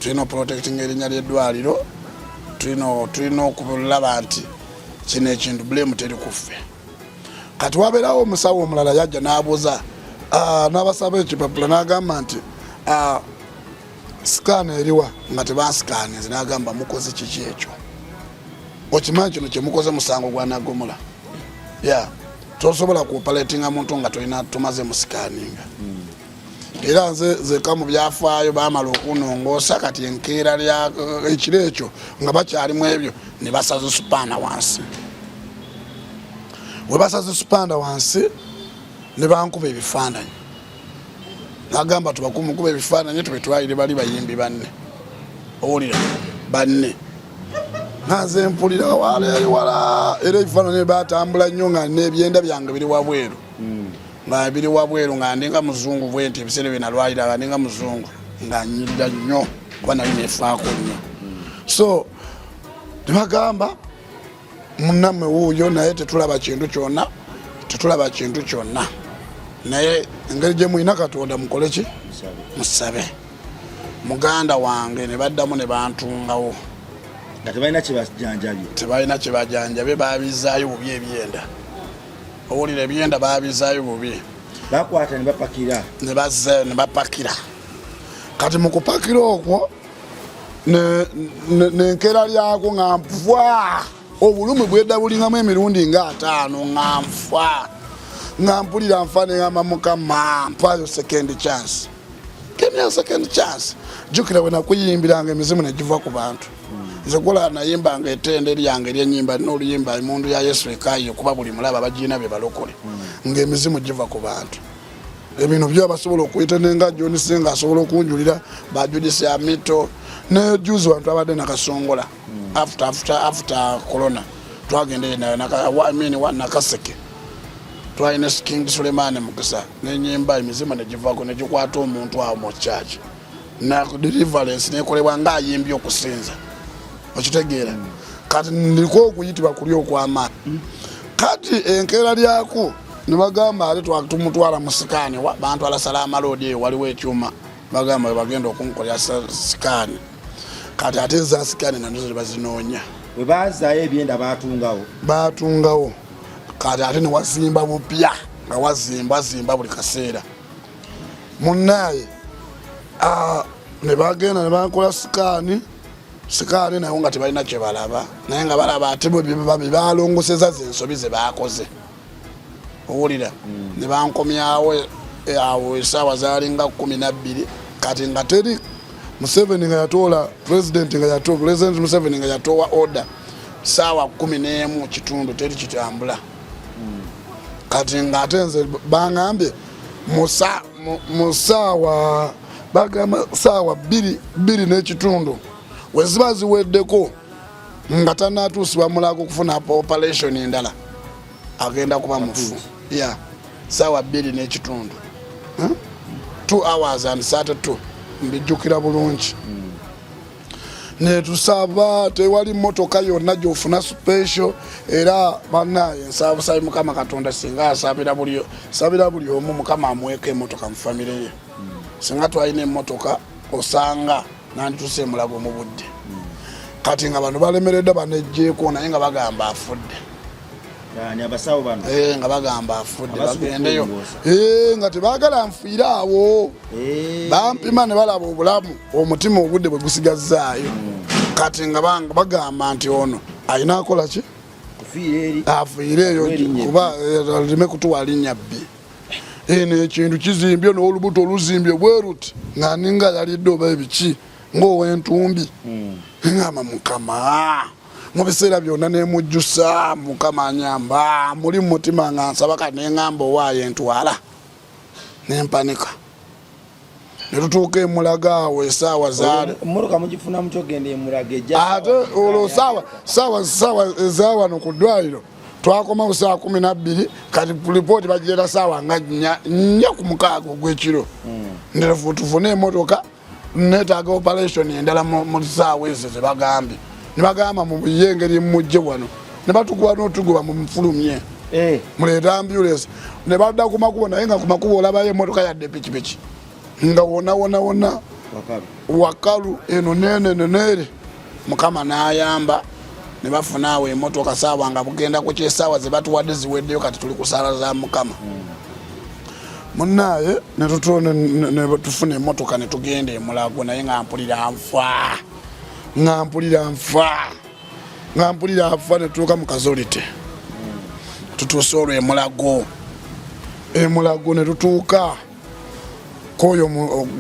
Tulina oprotectinga erinnya ly'eddwaliro, tulina okulaba nti kino ekintu blame teri kuffe. Kati wabeerawo omusawo omulala yajja n'abuuza, n'abasaba ekipapula, n'agamba nti, "Scan eriwa?" Nga tebansikaninze. N'agamba, "Mukoze kiki ekyo? Okimanyi kino kyemukoze musango gwa nagomola ya tosobola kuoperatinga muntu nga tolina tumaze musikaninga." Era nze zeka mu byafaayo baamala okunongoosa. Kati enkeera lya ekiro ekyo nga bakyalimu ebyo, ne basaza supaana wansi. We basaze supaana wansi, ne bankuba ebifaananyi. Nagamba, tubakumukuba ebifaananyi tubitwalire bali bayimbi banne. Owulira banne nga nze mpulira wala eri wala, era ebifaananyi batambula nnyo nga n'ebyenda byange biri wabweru, nga biri wabweru, nga ndinga muzungu bwe nti. Ebiseera bye nalwalira nga ndinga muzungu, nga nyirira nnyo kuba nali nefaako nnyo. So nebagamba, munnammwe wuuyo, naye tetulaba kintu kyonna, tetulaba kintu kyonna, naye engeri gye mulina Katonda mukole ki? Musabe. Muganda wange, ne baddamu ne bantungawo. Nga tebalina kyebajanjabye? Tebalina kyebajanjabye, babizaayo bubi ebyenda. Owulira, ebyenda babizaayo bubi. Bakwata ne bapakira. Ne bazaayo ne bapakira. Kati mu kupakira okwo nenkeera lyako nga nfa obulumi bwedabulingamu emirundi nga 50, nga nfa, nga mpulira nfa. Neŋamba, Mukama, mpaayo second chance, give me a second chance. Jjukira bwe nakuyimbiranga emizimu negiva ku bantu. Nze kola nayimbanga etende lyange eryenyimba n'oluyimba emundu ya Yesu ekayiye, kuba buli mulaba bagiina bye balokole, ng'emizimu giva ku bantu. Ebintu byo basobola okuyita nenga John Senga asobola okunjulira, bajudisi amito ne juzi wantu abadde nakasongola after corona twagenda I mean, wa Nakaseke twalina King Suleiman Mukisa nenyimba emizimu negivako negikwata omuntu awo mu church, na deliverance nekolebwa ngaayimbye okusinza. Okitegeera? Kati ndiko okuyitibwa kuli okwamaanyi. Kati enkeera lyako ne bagamba ate tumutwala mu scan. Bantwala Salama Road, eyo waliwo ekyuma. Bagamba bagenda okunkolera scan. Kati ate eza scan nazo bazinoonya. Bwe bazaayo ebyenda, batungawo? Batungawo. Kati ate newazimba bupya, nga wazimba zimba buli kaseera. Munaaye, ne bagenda ne bankola scan. Scan nayo nga tebalina kyebalaba, naye nga balaba ate byebalongoseza zensobi zebakoze. Owulira? Ne bankomyawo awo esaawa zalinga 12. Kati nga teri Museveni nga yatoola president, nga yatoola President Museveni nga yatoowa order saawa 11 kitundu teri kitambula. Kati nga ate nze baŋambye mu saawa, bagamba saawa bbiri, 2 n'ekitundu weziba ziweddeko nga tanatuusibwa Mulago okufuna operation endala, agenda kuba mufu. Ya saawa 2 n'ekitundu, 2 hours and 32, mbijjukira bulungi. Netusaba, tewali motoka yonna gyofuna special. Era banaye nsabusabi Mukama Katonda, singa asabira buli, sabira buli omu Mukama amuweko emotoka mu famire ye. Singa twalina emotoka, osanga nandituse emulago mu budde. Kati nga bano balemereddwa, banejjeeko, naye nga bagamba afudde. Ani, abasawo bano? Eh, nga bagamba afudde. Abasuka bagendeyo. okulongoosa. Eh, nga tebagala nfiire awo. Bampima ne balaba obulamu, omutima obudde bwe gusigazzaayo. Kati nga bagamba nti ono alina akola ki? Kufiira eri. Afiire eyo. Erinnya. Kuba aleme kutuwa linnya bbi. Eno ekintu kizimbye n'olubuto oluzimbye bwe ruti, nga ninga yalidde oba ebiki ng'owentumbi. Ngamba, Mukama, mu biseera byonna nemujjusa, Mukama anyamba muli mu mutima nga nsaba. Kati neŋŋamba, owaayo entwala nempanika, netutuuka emulaga awo esaawa zaali Emmotoka mugifuna mutya ogenda emulaga ejja? Ate olwo saawa ezawano ku ddwaliro twakomawo saawa 12. Kati lipooti bagireeta saawa nga 5:45 ogwekiro. Ndefu tufune emotoka, netaaga operation endala mu saawa ezo zebagambye. Nebagamba muye engeri mujje wano, nebatukuba notugoba mumufulumye. Muleete ambulance. Ne badda ku makubo, naye nga ku makubo olabayo emotoka yadde pikipiki, nga wona wona wona. Wakalu. Wakalu eno nene nenere. Mukama n'ayamba ne bafuna awo emotoka saawa nga bugenda ku kyesaawa ze batuwadde ziweddeyo. Kati tuli ku saala za Mukama. Munaaye netufuna emotoka netugenda emulago, naye nga mpulira nfa, nga mpulira nfa, nga mpulira nfa. Netutuuka mu casualty, tutuuse olwo emulago, emulago netutuuka. Kwoyo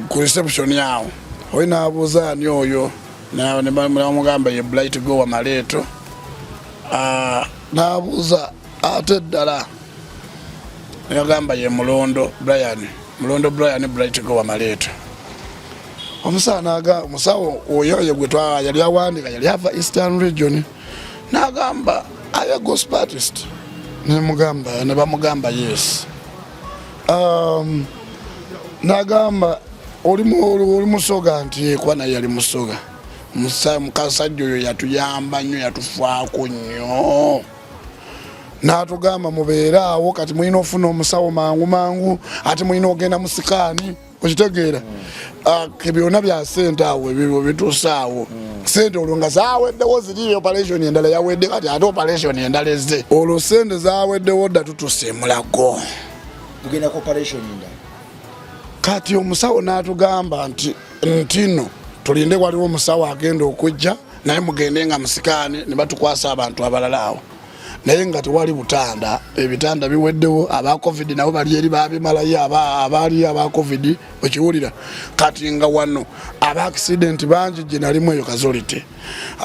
ku reception awo oyo n'abuuza ani oyo, nebamugamba ye Bright Gowa Maleeto. Ah, n'abuuza ate ddala, neyagamba ye Mulondo Brian, Mulondo Brian Bright Gowa Maleeto. Omusawo naga omusawo oyo oyo gwe yali awandika yali ava Eastern Region, n'agamba, "Are you a gospel artist?" Nemugamba, ne bamugamba, "Yes." N'agamba, "Oli Musoga?" Nti, "Kuba naye yali Musoga." Mukasajja oyo yatuyamba nnyo, yatufaako nnyo, n'atugamba, "Mubeere awo, kati mulina ofuna omusawo mangu mangu, ate mulina ogenda mu scan." Okitegeera? Ah, byonna bya sente awo ebyo bituuse awo sente olwo nga zaweddewo, ziri operation endala yawedde, kati ate operation endala ezze, olwo sente zaweddewo dda, tutuse Mulago. Tugenda ku operation ndala. Kati omusawo n'atugamba nti ntino tulinde, waliwo omusawo agenda okujja, naye mugende nga mu scan. Ne batukwasa abantu abalala awo, naye nga tewali butanda, ebitanda biweddewo, aba COVID nabo bali eri babimalayo, abaali aba COVID, okiwulira? Kati nga wano aba accident bangi, gye nalimu eyo casualty,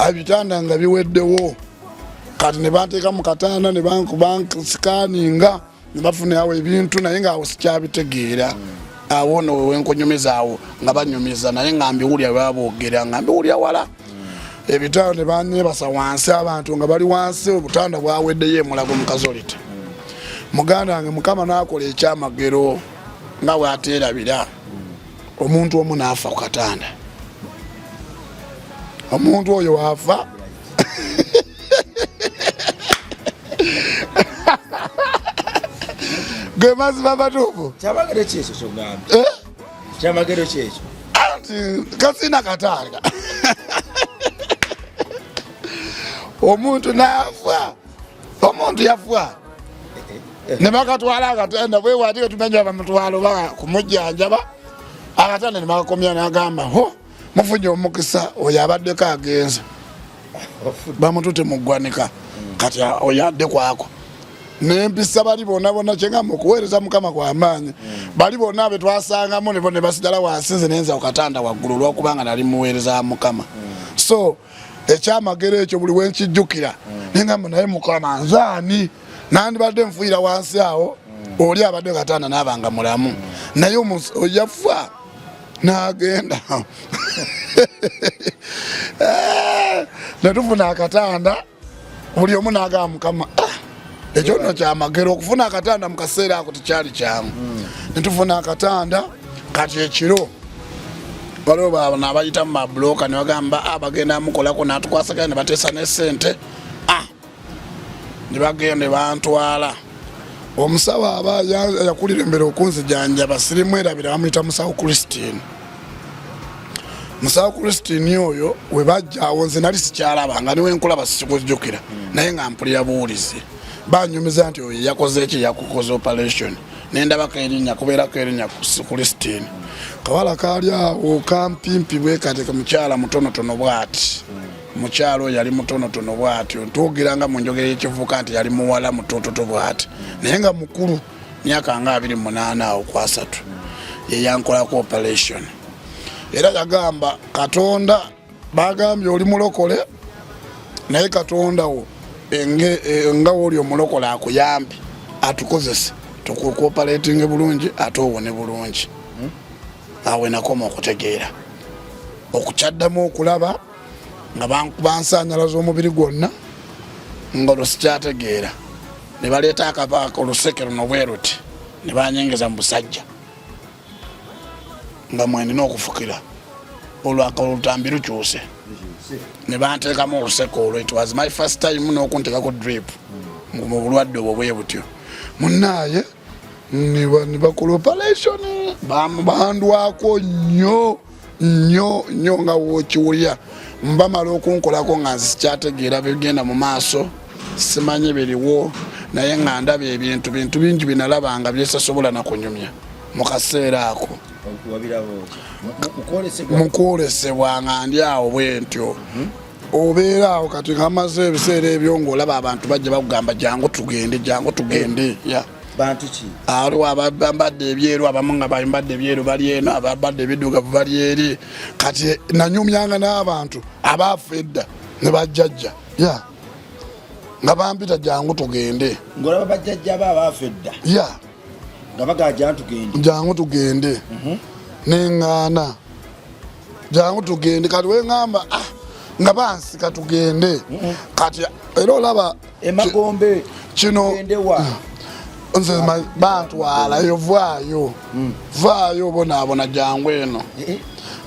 ebitanda nga biweddewo. Kati ne banteeka mu katanda, ne banscanninga, ne bafuna awo ebintu, naye nga awo sikyabitegeera. Awo no wenkunyumiza awo nga banyumiza, naye nga mbiwulira baboogera, nga mbiwulira wala. Ebitanda ne banyebasa wansi, abantu nga bali wansi, obutanda bwaweddeyo emulago mu casualty. Muganda wange, Mukama n'akola ekyamagero nga bwateerabira, omuntu omu n'afa ku katanda. Omuntu oyo waafa, ge mazima matuufu. Kyamagero kyekyo kyogambye? Eh? Kyamagero kyekyo? Anti kasina katanga, omuntu n'afa, omuntu yafa ne bakatwala akatanda bwewati tumenya bamutwalo ba kumujjanjaba, akatanda ne bakakomya, n'agamba, "Ho, mufunye omukisa, oyo abaddeko agenze, bamutute mu ggwanika." Kati oyo adde kwako nempisa bali bonna bonna. Kyengamba, okuweereza Mukama kwamaanyi. Bali bonna betwasangamu nebo ne basigala wansi, nze nenza ku katanda waggulu, olwokubanga nali muweereza wa Mukama. So ekyamagero ekyo buli wenkijjukira nengamba, naye Mukama, nzaani nandibadde nfuira wansi awo, oli abadde katanda naabanga mulamu, naye yafa n'agenda. Eh, netufuna akatanda, buli omu n'agamba, "Mukama, ah, ekyo nno kyamagero." Okufuna akatanda mu kaseera ako tekyali kyangu. Netufuna akatanda. Kati ekiro waliwo bano abayita mu mabuloka ne bagamba, "Ah, bagenda mukolako." Natukwasaganya ne bateesa ne sente, ah, ne bagenda ne bantwala. Omusawo aba yakulira embere okunzijanjaba sirimwerabira, bamuyita Musawo Christine. Musawo Christine oyo we bajjaawo, nze nali sikyalaba, nga niwenkulaba sikujjukira, naye nga mpulira buwulizi banyumiza nti oyo yakoze eki, yakukoze operation. Nendabako erinnya, kubeerako erinnya Christine. Kawala kaali awo kampimpi bwe kati, mukyala mutonotono bwati. Mukyalo oyo yali mutonotono bwatyo, ntwogera nga mu njogera y'ekivuka nti yali muwala mutototo bwati, naye nga mukulu myaka nga 28 awo ku 30. Yeyankolako operation, era yagamba, "Katonda, bagambye oli mulokole, naye Katonda wo nga woli omulokole akuyambe, atukozese tukuoperatinge bulungi ate owone bulungi." Awe nakoma okutegeera, okukyaddamu okulaba nga bansanyalaza omubiri gwonna, nga olwo sikyategeera. Ne baleeta akapaaka oluseke luno bwe luti, ne banyingiza mu busajja nga mwenina okufukira, olwo olutambi lukyuse, ne banteekamu oluseke olwo. It was my first time n'okunteekako drip mu bulwadde obwo bwe butyo. Munaaye ne bakola operation, bandwako nnyo nnyo nnyo nga wokiwulira. Mbamala okunkolako nga nze sikyategeera bigenda mu maaso, simanyi biriwo, naye nga ndaba ebintu bintu bingi binalaba nga byesasobola nakunyumya mu kaseera ako. Mukwolesebwa nga ndi awo bwe ntyo, obeera awo kati nga maze ebiseera ebyo ngaolaba abantu bajja bakugamba, "Jangu tugende, jangu tugende." Ya. Bantu ki? Aliwo abambadde ebyeru, abamu nga bambadde ebyeru bali eno, abambadde ebiddugavu bali eri. Kati nanyumyanga n'abantu abaafa edda ne bajjajja ya nga bampita jangu tugende. Ng'olaba bajjajja bo abaafa edda? Ya. Nga bagaa jangu tugende. Jangu tugende. Neŋŋaana jangu tugende. Kati weŋŋamba ah, nga bansika tugende. Kati era olaba emagombe kino nze bantwala eyo, vaayo vaayo obonaabona jangu eno.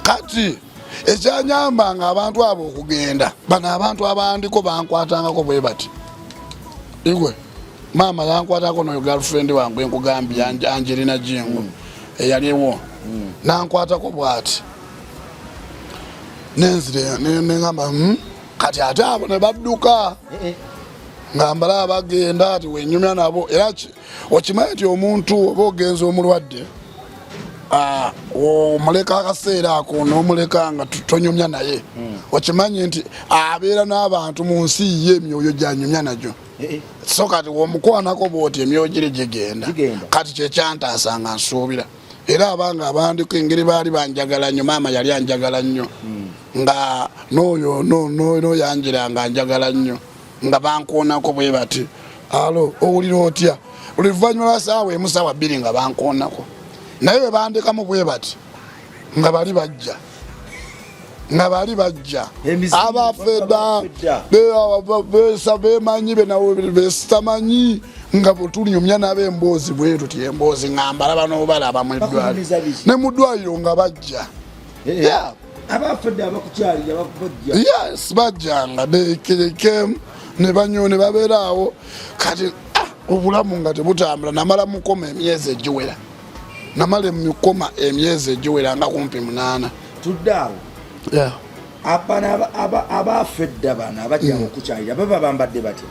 Kati ekyanyambanga abantu abo okugenda, bano abantu abandiko bankwatangako bwe bati. Igwe maama yankwatako noyo girlfriend wange enkugambye Angelina Jingo eyaliwo, nankwatako bwati nenzire neŋamba, Kati ate abo ne badduka nga mbalaba bagenda ati wenyumya nabo. Era okimanyi nti omuntu oba ogenza omulwadde, omuleka akaseera ako n'omuleka nga tonyumya naye, okimanyi nti abeera n'abantu mu nsi ye emyoyo gyanyumya nagyo. So kati womukwanako bwoti emyoyo giri gigenda. Gigenda. Kati kyekyantaasa nga nsuubira era abanga abandiko engeri baali banjagala nnyo. Maama yali anjagala nnyo, nga n'oyo n'oyo Angela nga anjagala nnyo, nga bankoonako bwe bati, alo owulira otya? Oluvannyuma lwa saawa 1, saawa 2 nga bankoonako, naye bwe bandekamu bwe bati nga bali bajja, nga bali bajja. Emizimu, abafeda abafeda. Besa bemanyi benawe besitamanyi nga bwetunyumya nabo emboozi bwe tuti emboozi nga mbalaba n'obalaba mu eddwaliro. Bakunyumiza biki? Ne mu ddwaliro nga bajja. Yeah. Abafudde abakukyalira bajja? Yes, bajjanga nekerekemu ne banyo ne babeera awo. Kati obulamu nga tebutambula. Namala mukoma emyezi egiwera, namala emikoma emyezi egiwera nga kumpi 8. Tudde awo. Yeah. Abana abaafa edda bano abajja okukyalira baba bambadde batya?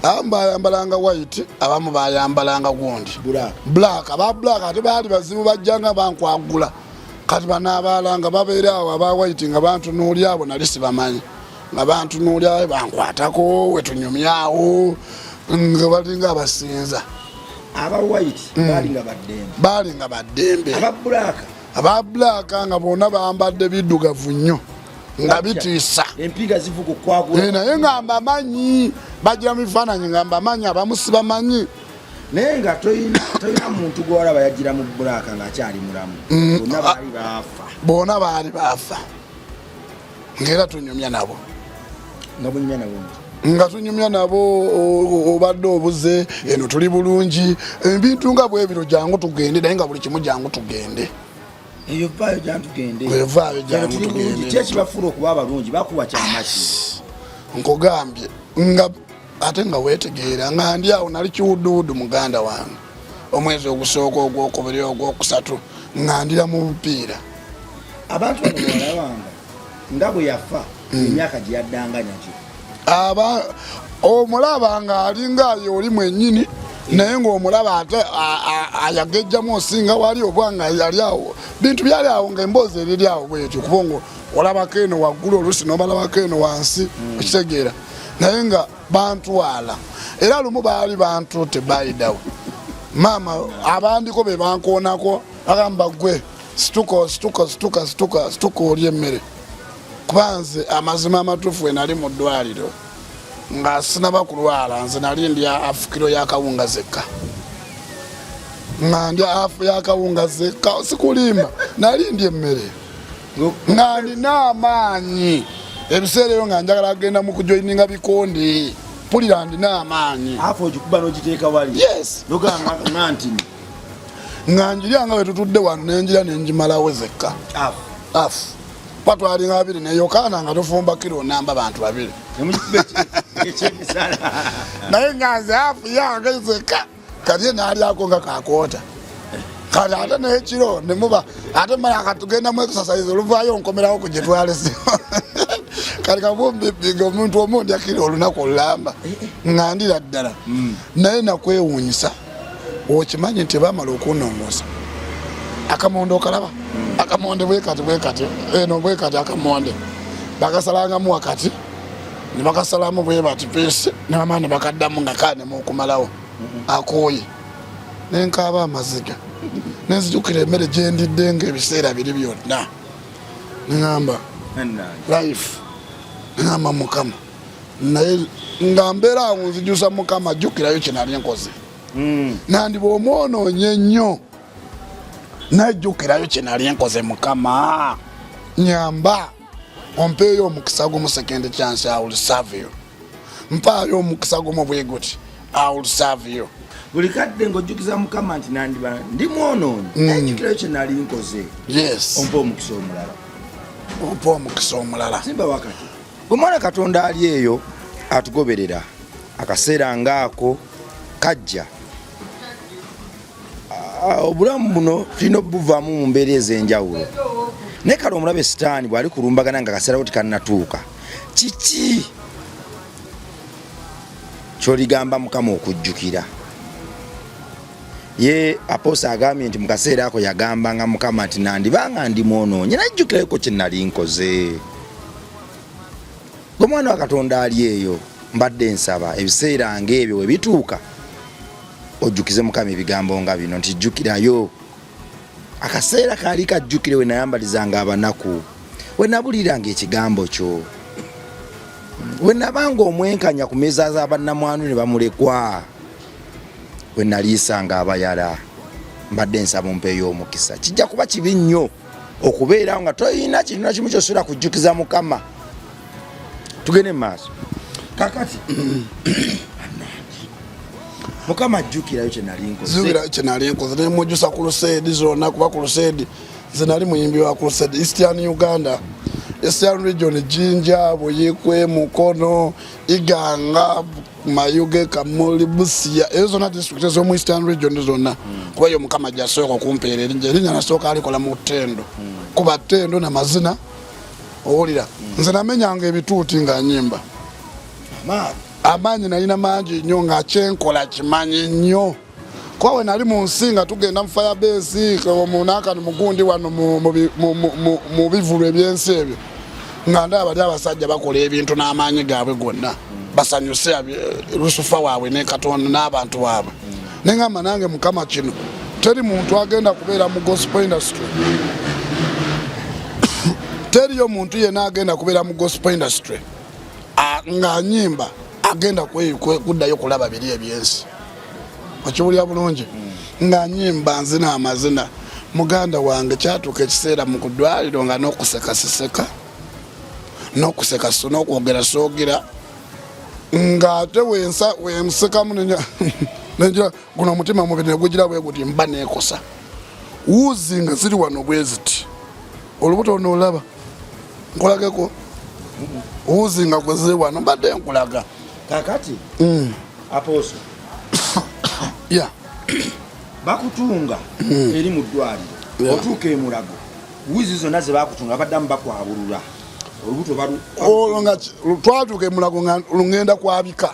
Abamu bayambalanga white, abamu bayambalanga gundi. Black. Black. Aba black ate baali bazibu, bajjanga bankwagula. Kati bano abalala nga babeera awo, aba white nga bantunuulya, abo nali sibamanyi, nga bantunuulya, bankwatako wetunyumyawo nga balinga abasinza. Aba white baali nga baddembe? Baali nga baddembe. Aba black? Aba black nga bonna bambadde biddugavu nnyo nga bitiisa. Empiga zivuga okwagula. Naye nga mbamanyi, bagira mu bifaananyi nga mbamanyi, abamu sibamanyi. Naye nga toyina muntu gwolaba yagira mu black ng'akyali mulamu? Bonna baali baafa? Bonna baali baafa, ngaera tunyumya nabo. Nga bunyumya nabo nti? Nga tunyumya nabo, obadde obuze eno, tuli bulungi, ebintu nga bwebiro, jangu tugende, naye nga buli kimu jangu tugende. Eyo vaayo jantugende. Eyo vaayo jangu Tuli bulungi. tugende. Ki ekibafuula okuba abalungi? Bakuwa kyamaki? Nkugambye nga ate nga wetegeera nga ndi awo nali kiwuduwudu muganda wange. Omwezi ogusooka, ogwokubiri, ogwokusatu nga ndira mu bupiira. Abantu bano bwalabanga nga bwe yafa, emyaka gye yaddanganya gyo? Aba omulaba nga alinga ye oli mwennyini, naye ng'omulaba ate ayagejjamu osinga wali oba nga yali awo. Bintu byali awo nga emboozi eriri awo bwetyo, kuba ngo olabako eno waggulu, oluusi n'obalabako eno wansi, okitegeera? Naye nga bantwala, era lumu baali bantutte bayidawo maama abandiko be bankoonako, agamba, gwe situka, situka, situka, situka, situka olya emmere. Kuba nze amazima amatuufu, we nali mu ddwaliro nga sinaba kulwala, nze nali ndya half kilo y'akawunga zekka, nga ndya half y'akawunga zekka. Sikulimba, nali ndya emmere nga ndina amaanyi. Ebiseera ebyo nga njagala kugenda mu kujoininga bikonde, mpulira ndina amaanyi. Half ogikuba n'ogiteeka wali? Yes. Nogamba nga ntini? Nga njirya nga wetutudde wano, nenjira nenjimalawo zekka. Half? Half. Kuba twalinga babiri ne Yokaana, nga tufumba kiro namba bantu babiri. Nemugikuba ekyemisana? Naye nga nze half yange zekka, kati ye nalyako nga kakoota. Kati ate nekiro nemuba ate mala katugenda mu exercise, oluvaayo nkomerawo ku gyetwalese. Kati kabumbibinga omuntu omu ndya kiro olunaku olulamba, nga ndira ddala. Naye nakwewuunyisa, okimanyi nti bamala okunongoosa akamonde, okalaba akamonde bwekati bwekati eno bwekati, akamonde bakasalangamu wakati ne bakasalamu bwe bati piece, ne bamala ne bakaddamu nga kanema okumalawo akooye. Nenkaaba amaziga, nenzijukira emmere gyendidde nga ebiseera biri byonna, neŋamba life, neŋamba Mukama, naye nga mbeera awo nzijusa Mukama, jjukirayo kyenali nkoze. Nandiba omwonoonye nnyo, najjukirayo kyenali nkoze. Mukama, nyamba ompeeyo omukisa gumu, second chance, I will serve you. Mpaayo omukisa gumu bwe guti, I will serve you. Buli kadde ng'ojjukiza Mukama nti nandiba ndi mwonoonyi, najjukirayo kye nali nkoze, ompa omukisa omulala. Ompa omukisa omulala. Simba wakati omwana Katonda ali eyo atugoberera, akaseera ngaako kajja. Obulamu buno tulina obuvaamu mu mbeera ez'enjawulo, naye kale omulabe Sitaani bw'ali kulumbagana nga akaseera ko tekannatuuka, kiki kyoligamba Mukama okujjukira? Ye aposa agambye nti mu kaseera ako yagambanga Mukama nti nandibanga ndi mwonoonye, najjukirayoko kye nali nkoze. Gwe mwana wa Katonda ali eyo, mbadde nsaba ebiseera ng'ebyo we bituuka ojjukize Mukama ebigambo nga bino nti jjukirayo akaseera kaali kajjukire we nayambalizanga abanaku, we nabuliranga ekigambo kyo, we nabanga omwenkanya ku meeza z'abannamwandu ne bamulekwa, we naliisanga abayala. Mbadde nsaba ompeeyo omukisa. Kijja kuba kibi nnyo okubeerawo nga toyina kintu na kimu kyosobola kujjukiza Mukama. Tugende mu maaso. Kakati Mukama, ajjukirayo kyenali nkoze. Zubira kyenali nkoze, nemujusa ku crusade zonna, kuba ku crusade nze nali muyimbi wa crusade Eastern Uganda, Eastern Region, Jinja, Buyikwe, Mukono, Iganga, Mayuge, Kamuli, Busia, ezo zonna district ez'omu Eastern Region zonna, kuba yo Mukama gyasooka okumpeera erinnya. Erinnya nasooka alikola mu ttendo, kuba ttendo namazina. Owulira, nze namenyanga ebituuti nga nyimba. Amaanyi. Amaanyi nalina mangi nnyo, nga kyenkola kimanyi nnyo, kuba we nali mu nsi nga tugenda mu firebase munakani mugundi wano mu bivulu ebyensi ebyo, nga ndaba bali abasajja bakola ebintu n'amaanyi gaabwe gonna, basanyuse Lusufa waabwe ne Katonda n'abantu baabwe. Neŋamba nange, Mukama, kino teri muntu agenda kubeera mu gospel industry, teriyo muntu yenna agenda kubeera mu gospel industry ng'anyimba agenda kuddayo kulaba biri ebyensi. Okiwulira bulungi? Nga nyimba nzina amazina, muganda wange, kyatuuka ekiseera mu kudwaliro nga n'okuseka siseka, n'okuseka so n'okwogera soogera, ng'ate wensa wensekamu nengira guno omutima mubiri negugira bwe guti, mba neekosa wuuzi nga ziri wano bwe ziti. Olubuto luno olaba, nkulageko wuuzi nga gwe ziri wano, mbadde nkulaga. Kakati aposo, bakutunga eri mu ddwaliro, otuuka emulago, wizi zonna ze bakutunga baddamu bakwabulula olubuto balu? Olwo nga twatuuka emulago nga lungenda kwabika,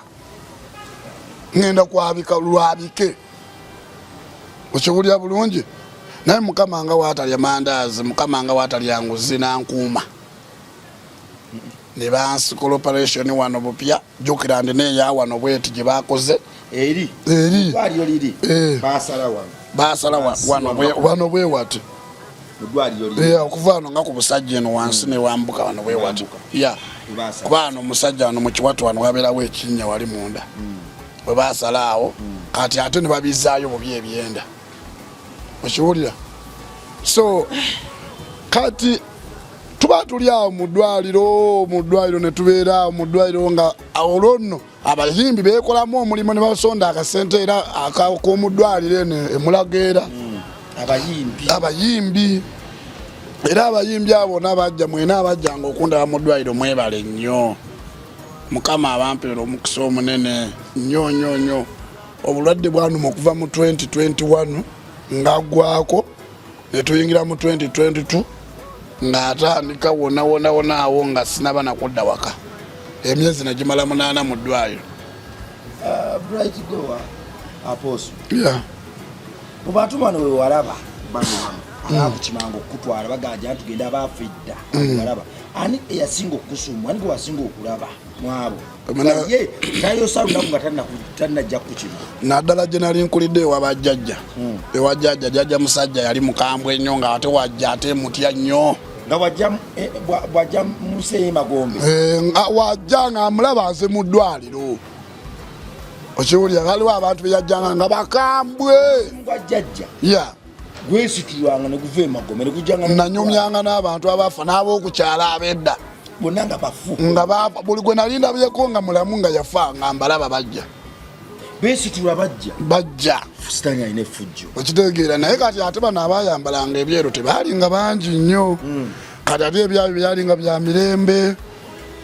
ngenda kwabika lwabike. Okiwulira bulungi? Naye Mukama nga waatalya mandaazi, Mukama nga waatalya nguzi, nankuuma ne bansikola operation wano bupya. Jjukira ndi neeya wano bweti gye bakoze. Eri? Eri. Ddwaliro liri? Eh. Basala wano? Basala wano bwe wati. Mu ddwaliro liri? Eh, okuva wano nga ku busajja eno wansi newambuka wano bwe wati. Wambuka. Ya. Webasala. Kuba wano omusajja wano mu kiwatu wano wabeerawo ekinnya wali munda, bwe basala awo kati ate ne babizaayo bubi ebyenda. Okiwulira? So kati tuba tuli awo mu ddwaliro, mu ddwaliro ne tubeera awo mu ddwaliro, nga olwo nno abayimbi beekolamu omulimu ne basonda akasente era ak'omu ddwaliro eno emulago era. Abayimbi? Abayimbi era, abayimbi abo bonna bajja, mwena abajjanga okundaba mu ddwaliro, mwebale nnyo. Mukama abampeera omukisa omunene nnyo nnyo nnyo. Obulwadde bwanuma okuva mu 2021 ngaggwako, netuyingira mu 2022 ng'atandika wona wona wona awo nga sinaba nakudda waka, emyezi negimala 8 mu ddwaliro. Bright Goa Apostle, mu bantu bano wewalaba bano bano abakukimanga okukutwala bagaja tugenda, abaafa edda walaba? Ani eyasinga okukusuuma? Ani gwe wasinga okulaba mwabo? Ye tayosa lunaku nga tannajja kukima. Naddala gye nali nkulidde ewa bajjajja. Ewa jjajja, jjajja musajja yali mukambwe nnyo, nga ate wajja ate mutya nnyo. Nga bwajja mu nsi ey'emagombe. Wajja nga amulaba aze mu ddwaliro. Okiwulira, waliwo abantu beyajjanga nga bakambwe. Gwa jjajja. Yeah. Gwesitulwanga ne guva emagombe ne gujjanga. Nanyumyanga n'abantu abafa n'ab'okukyala ab'edda. Bonna nga bafu. Nga bafa, buli gwe nali ndabyeko nga mulamu nga yafa nga mbalaba bajja. Beesitula bajja. Bajja. Sitaani alina effujjo. Okitegeera, naye kati ate bano abayambalanga ebyeru tebaalinga bangi nnyo. Kati ate ebyabyo byalinga bya mirembe,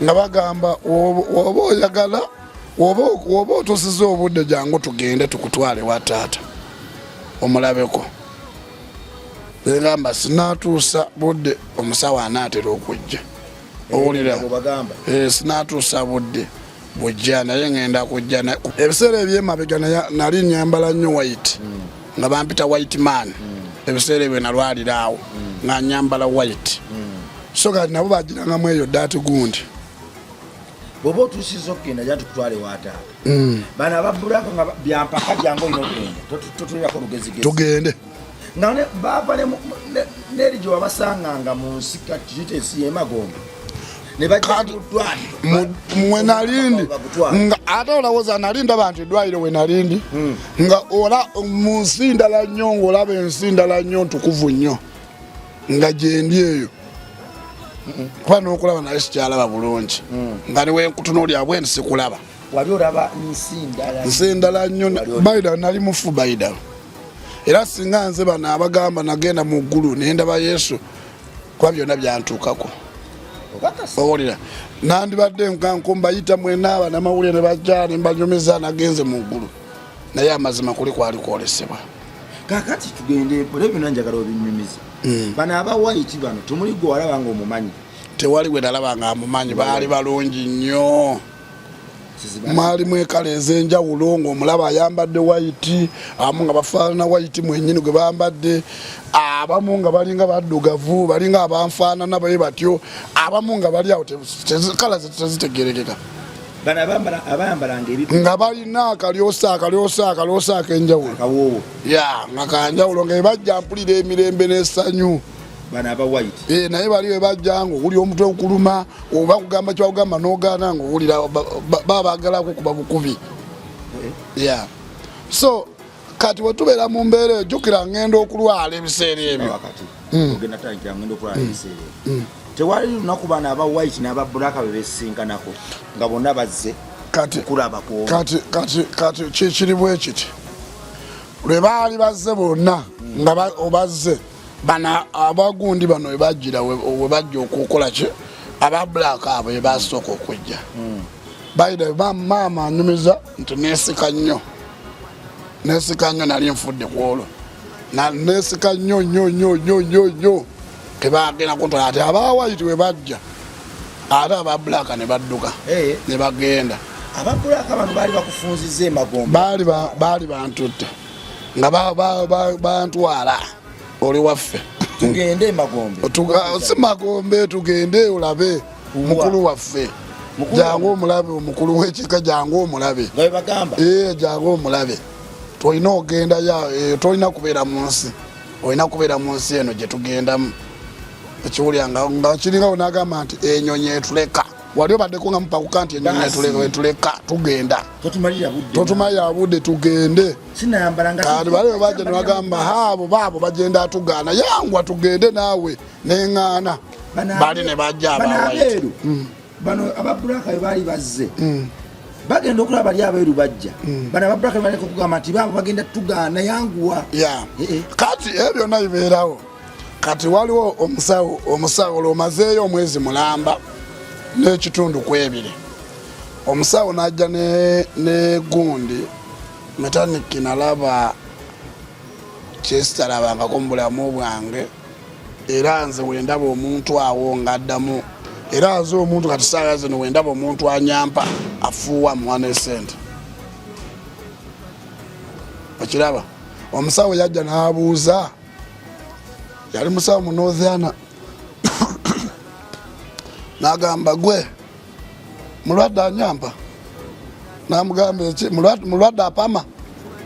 nga bagamba woba oyagala, woba otusiza obudde jangu tugende tukutwale wa taata omulabeko. Ngamba sinatuusa budde, omusawo anaatera okujja. Owulira? Sinatuusa budde bujja, naye ngenda kujja. Ebiseera ebyemabega nali nyambala nnyo white, nga bampita white man. Ebiseera ebyo nalwalira awo nga nyambala white. So kati nabo bagirangamu eyo daati gundi. Bw'oba otuusiza okugenda ja tukutwale wa taata. Bano ababulaka nga byampaka jangu olina okugenda, totulirako lugezigezi. Tugende. Nga baava n'eri gye wabasanganga mu nsi, kati kiyite ensi y'emagombe. Ne bajja mu ddwaliro. Mwe nalindi nga ate olowooza nali ndaba nti eddwaliro we nalindi nga ola mu nsi ndala nnyo, ng'olaba ensi ndala nnyo ntukuvu nnyo nga gyendi eyo, kuba n'okulaba naye sikyalaba bulungi, nga niwenkutunuulira bwe nti sikulaba. Wali olaba nsi ndala. Nsi ndala nnyo. Baida nali mufu baida, era singa nze bano abagamba nagenda mu ggulu nendaba Yesu, kuba byonna byantuukako. Owulira, nandibadde nkanko mbayita mwena abanamawulire ne bajja ne mbanyumiza nagenze mu ggulu, naye amazima kuli kwali kwolesebwa. Kakati tugende mpola, byonna njagala obinyumize. Bano aba white bano temuli gwe walaba nga omumanyi? Tewali gwe nalaba nga amumanyi, baali balungi nnyo. Mwalimu ekala ez'enjawulo, ng'omulaba ayambadde white, abamu nga bafaanana white mwennyini gwe bambadde, abamu nga balinga baddugavu, balinga abanfaanana bwe batyo, abamu nga bali awo kala tezitegerekeka. Bano abayambalanga ebi nga balina akalyosa akalyosa akalyosa ak'enjawulo. Akawoowo. Ya, nga kanjawulo, nga ebajja mpulira emirembe n'essanyu. Bano aba white. Naye bali we bajja nga owulira omutwe okuluma, oba kugamba kyebakugamba n'ogaana, nga owulira baba baagalako kuba bukubi. Yeah. So kati bwe tubeera mu mbeera eyo, jjukira ngenda okulwala ebiseera ebyo. Wakati ogenda tandikira ngenda okulwala ebiseera ebyo, tewali lunaku bano aba white n'aba black be besinkanako nga bonna bazze Kati kulaba ku kati kati kati kikiri bwe kiti, lwe baali bazze bonna nga bazze bano abagundi bano we bajjira, we bajja okukola ki, aba black abo be basooka okujja. Bayida maama anyumiza nti neesika nnyo, neesika nnyo, nali nfudde ku olwo, neesika nnyo nnyo nnyo nnyo nnyo nnyo, tebagenda kuntwala. Ate aba white we bajja, ate aba black ne badduka ne bagenda. Aba black bano baali bakufunziza emagombe. Baali bantutte nga bantwala oli waffe. Tugende emagombe. Si magombe, tugende olabe mukulu waffe. Jangu omulabe omukulu w'ekika, jangu omulabe. Nga bebagamba. Jangu omulabe, tolina ogenda, tolina kubeera mu nsi, olina kubeera mu nsi eno gye tugendamu. Ekiwulira nga kiringa nagamba nti enyonyi etuleka, wali obaddeko nga mupakuka nti enyonyi etuleka, tugenda. Totumalira budde, tugende. Kati bali bajja ne bagamba abo baabo bagenda atugaana, yangwa tugende naawe, neŋŋaana, bali ne bajja aba white. Bano aba black be baali bazze bagenda okulaba bali abeeru bajja, bano aba black baleka okugamba nti baabo bagenda tugaana, yanguwa. Kati ebyo byonna bibeerawo. Kati waliwo omusawo, omusawo olwomazeeyo omwezi mulamba n'ekitundu ku ebiri, omusawo n'ajja ne gundi metaniki, nalaba kyesitalabangako mu bulamu bwange. Era nze wendaba omuntu awo ng'addamu, era aze omuntu kati saawa zino wendaba omuntu anyampa afuuwa muwa nesente, okiraba. Omusawo yajja n'abuuza, yali musawo mu Northana. N'agamba, "Gwe mulwadde anyampa?" Namugamba, "Eki mulwadde apama?"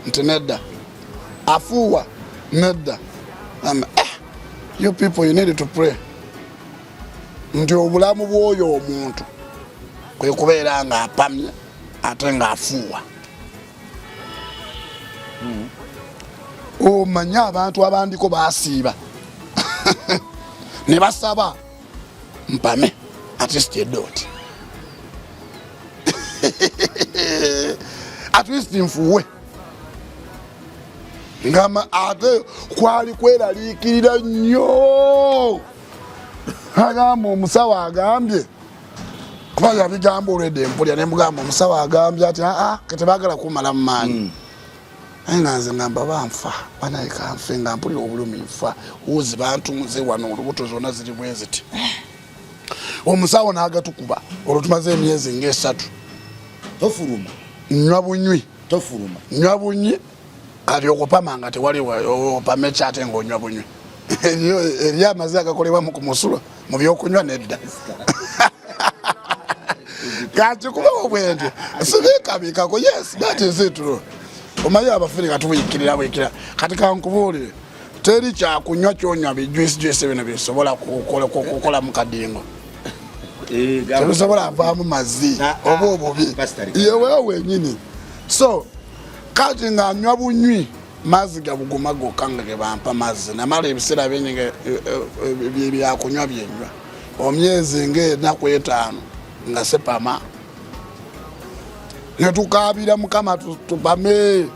Nti, "Nedda." "Afuuwa?" "Nedda." Agamba, "Eh, you people, you need to pray nti obulamu bw'oyo omuntu kwe kubeera ng'apamye ate ng'afuuwa." Omanye abantu abandiko basiiba ne basaba mpame at least edoti, at least nfuwe. Ngama ate kwali kweraliikirira nnyo. Agamba, "Omusawo agambye," kuba yabigamba olwedde empulya, nemugamba, "Omusawo agambye ati aa ketebagala kumala mu maanyi." Naye nga nze ngamba, banfa banaye, kanfe, nga mpulira obulumi, nfa wuzi bantunze wano olubuto zonna ziri bwe ziti. Omusawo n'agatukuba olwo tumaze emyezi ngaesatu. Tofuluma. Nywa bunywi. Tofuluma. Nywa bunywi. Kati okupama nga tewali, opama ekyate ngaonywa bunywi. Eri amazi agakolebwamu ku musulo mu byokunywa nedda. Kati kubawo bwentyo sibiikabikako. Yes, that is it. Omanyi abafirika tubuyikirira buyikira. Kati kankubuulire, teri kyakunywa kyonywa bijuice bino bisobola kukola mu kadingo. Tebisobola vaamu mazzi oba obubi yewewo wenyini. So kati nga nywa bunywi mazzi gabuguma gokka nga gebampa mazzi. Namala ebiseera bingi nga byakunywa byenywa omyezi ngaenaku 5 nga sepama, netukabira Mukama tupame.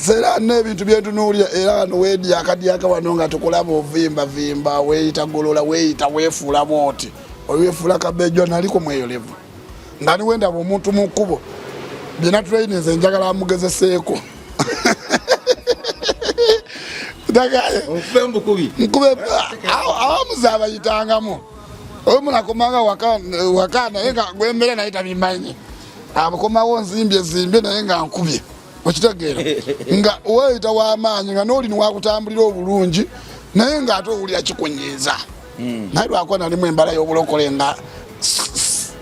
Era n'ebintu byentunuulira era wano wedyakadyaka wano nga tukulaba ovimbavimba, weeyita golola, weeyita weefuula bwoti, oweefuula kabejo. Naliko mweyolevu nga niwendaba omuntu mu kkubo byena traininze njagala amugezeseeko. Nkube abamuzi abayitangamu omu nakomanga waka naye nga gwembeera naye tabimanyi, akomawo nzimbye zimbye naye nga nkubye. Okitegeera nga weeyita w'amaanyi nga nooli niwakutambulira obulungi, naye nga ate owulira kikunyiiza. Naye lwakuba nalimu embala y'obulokole nga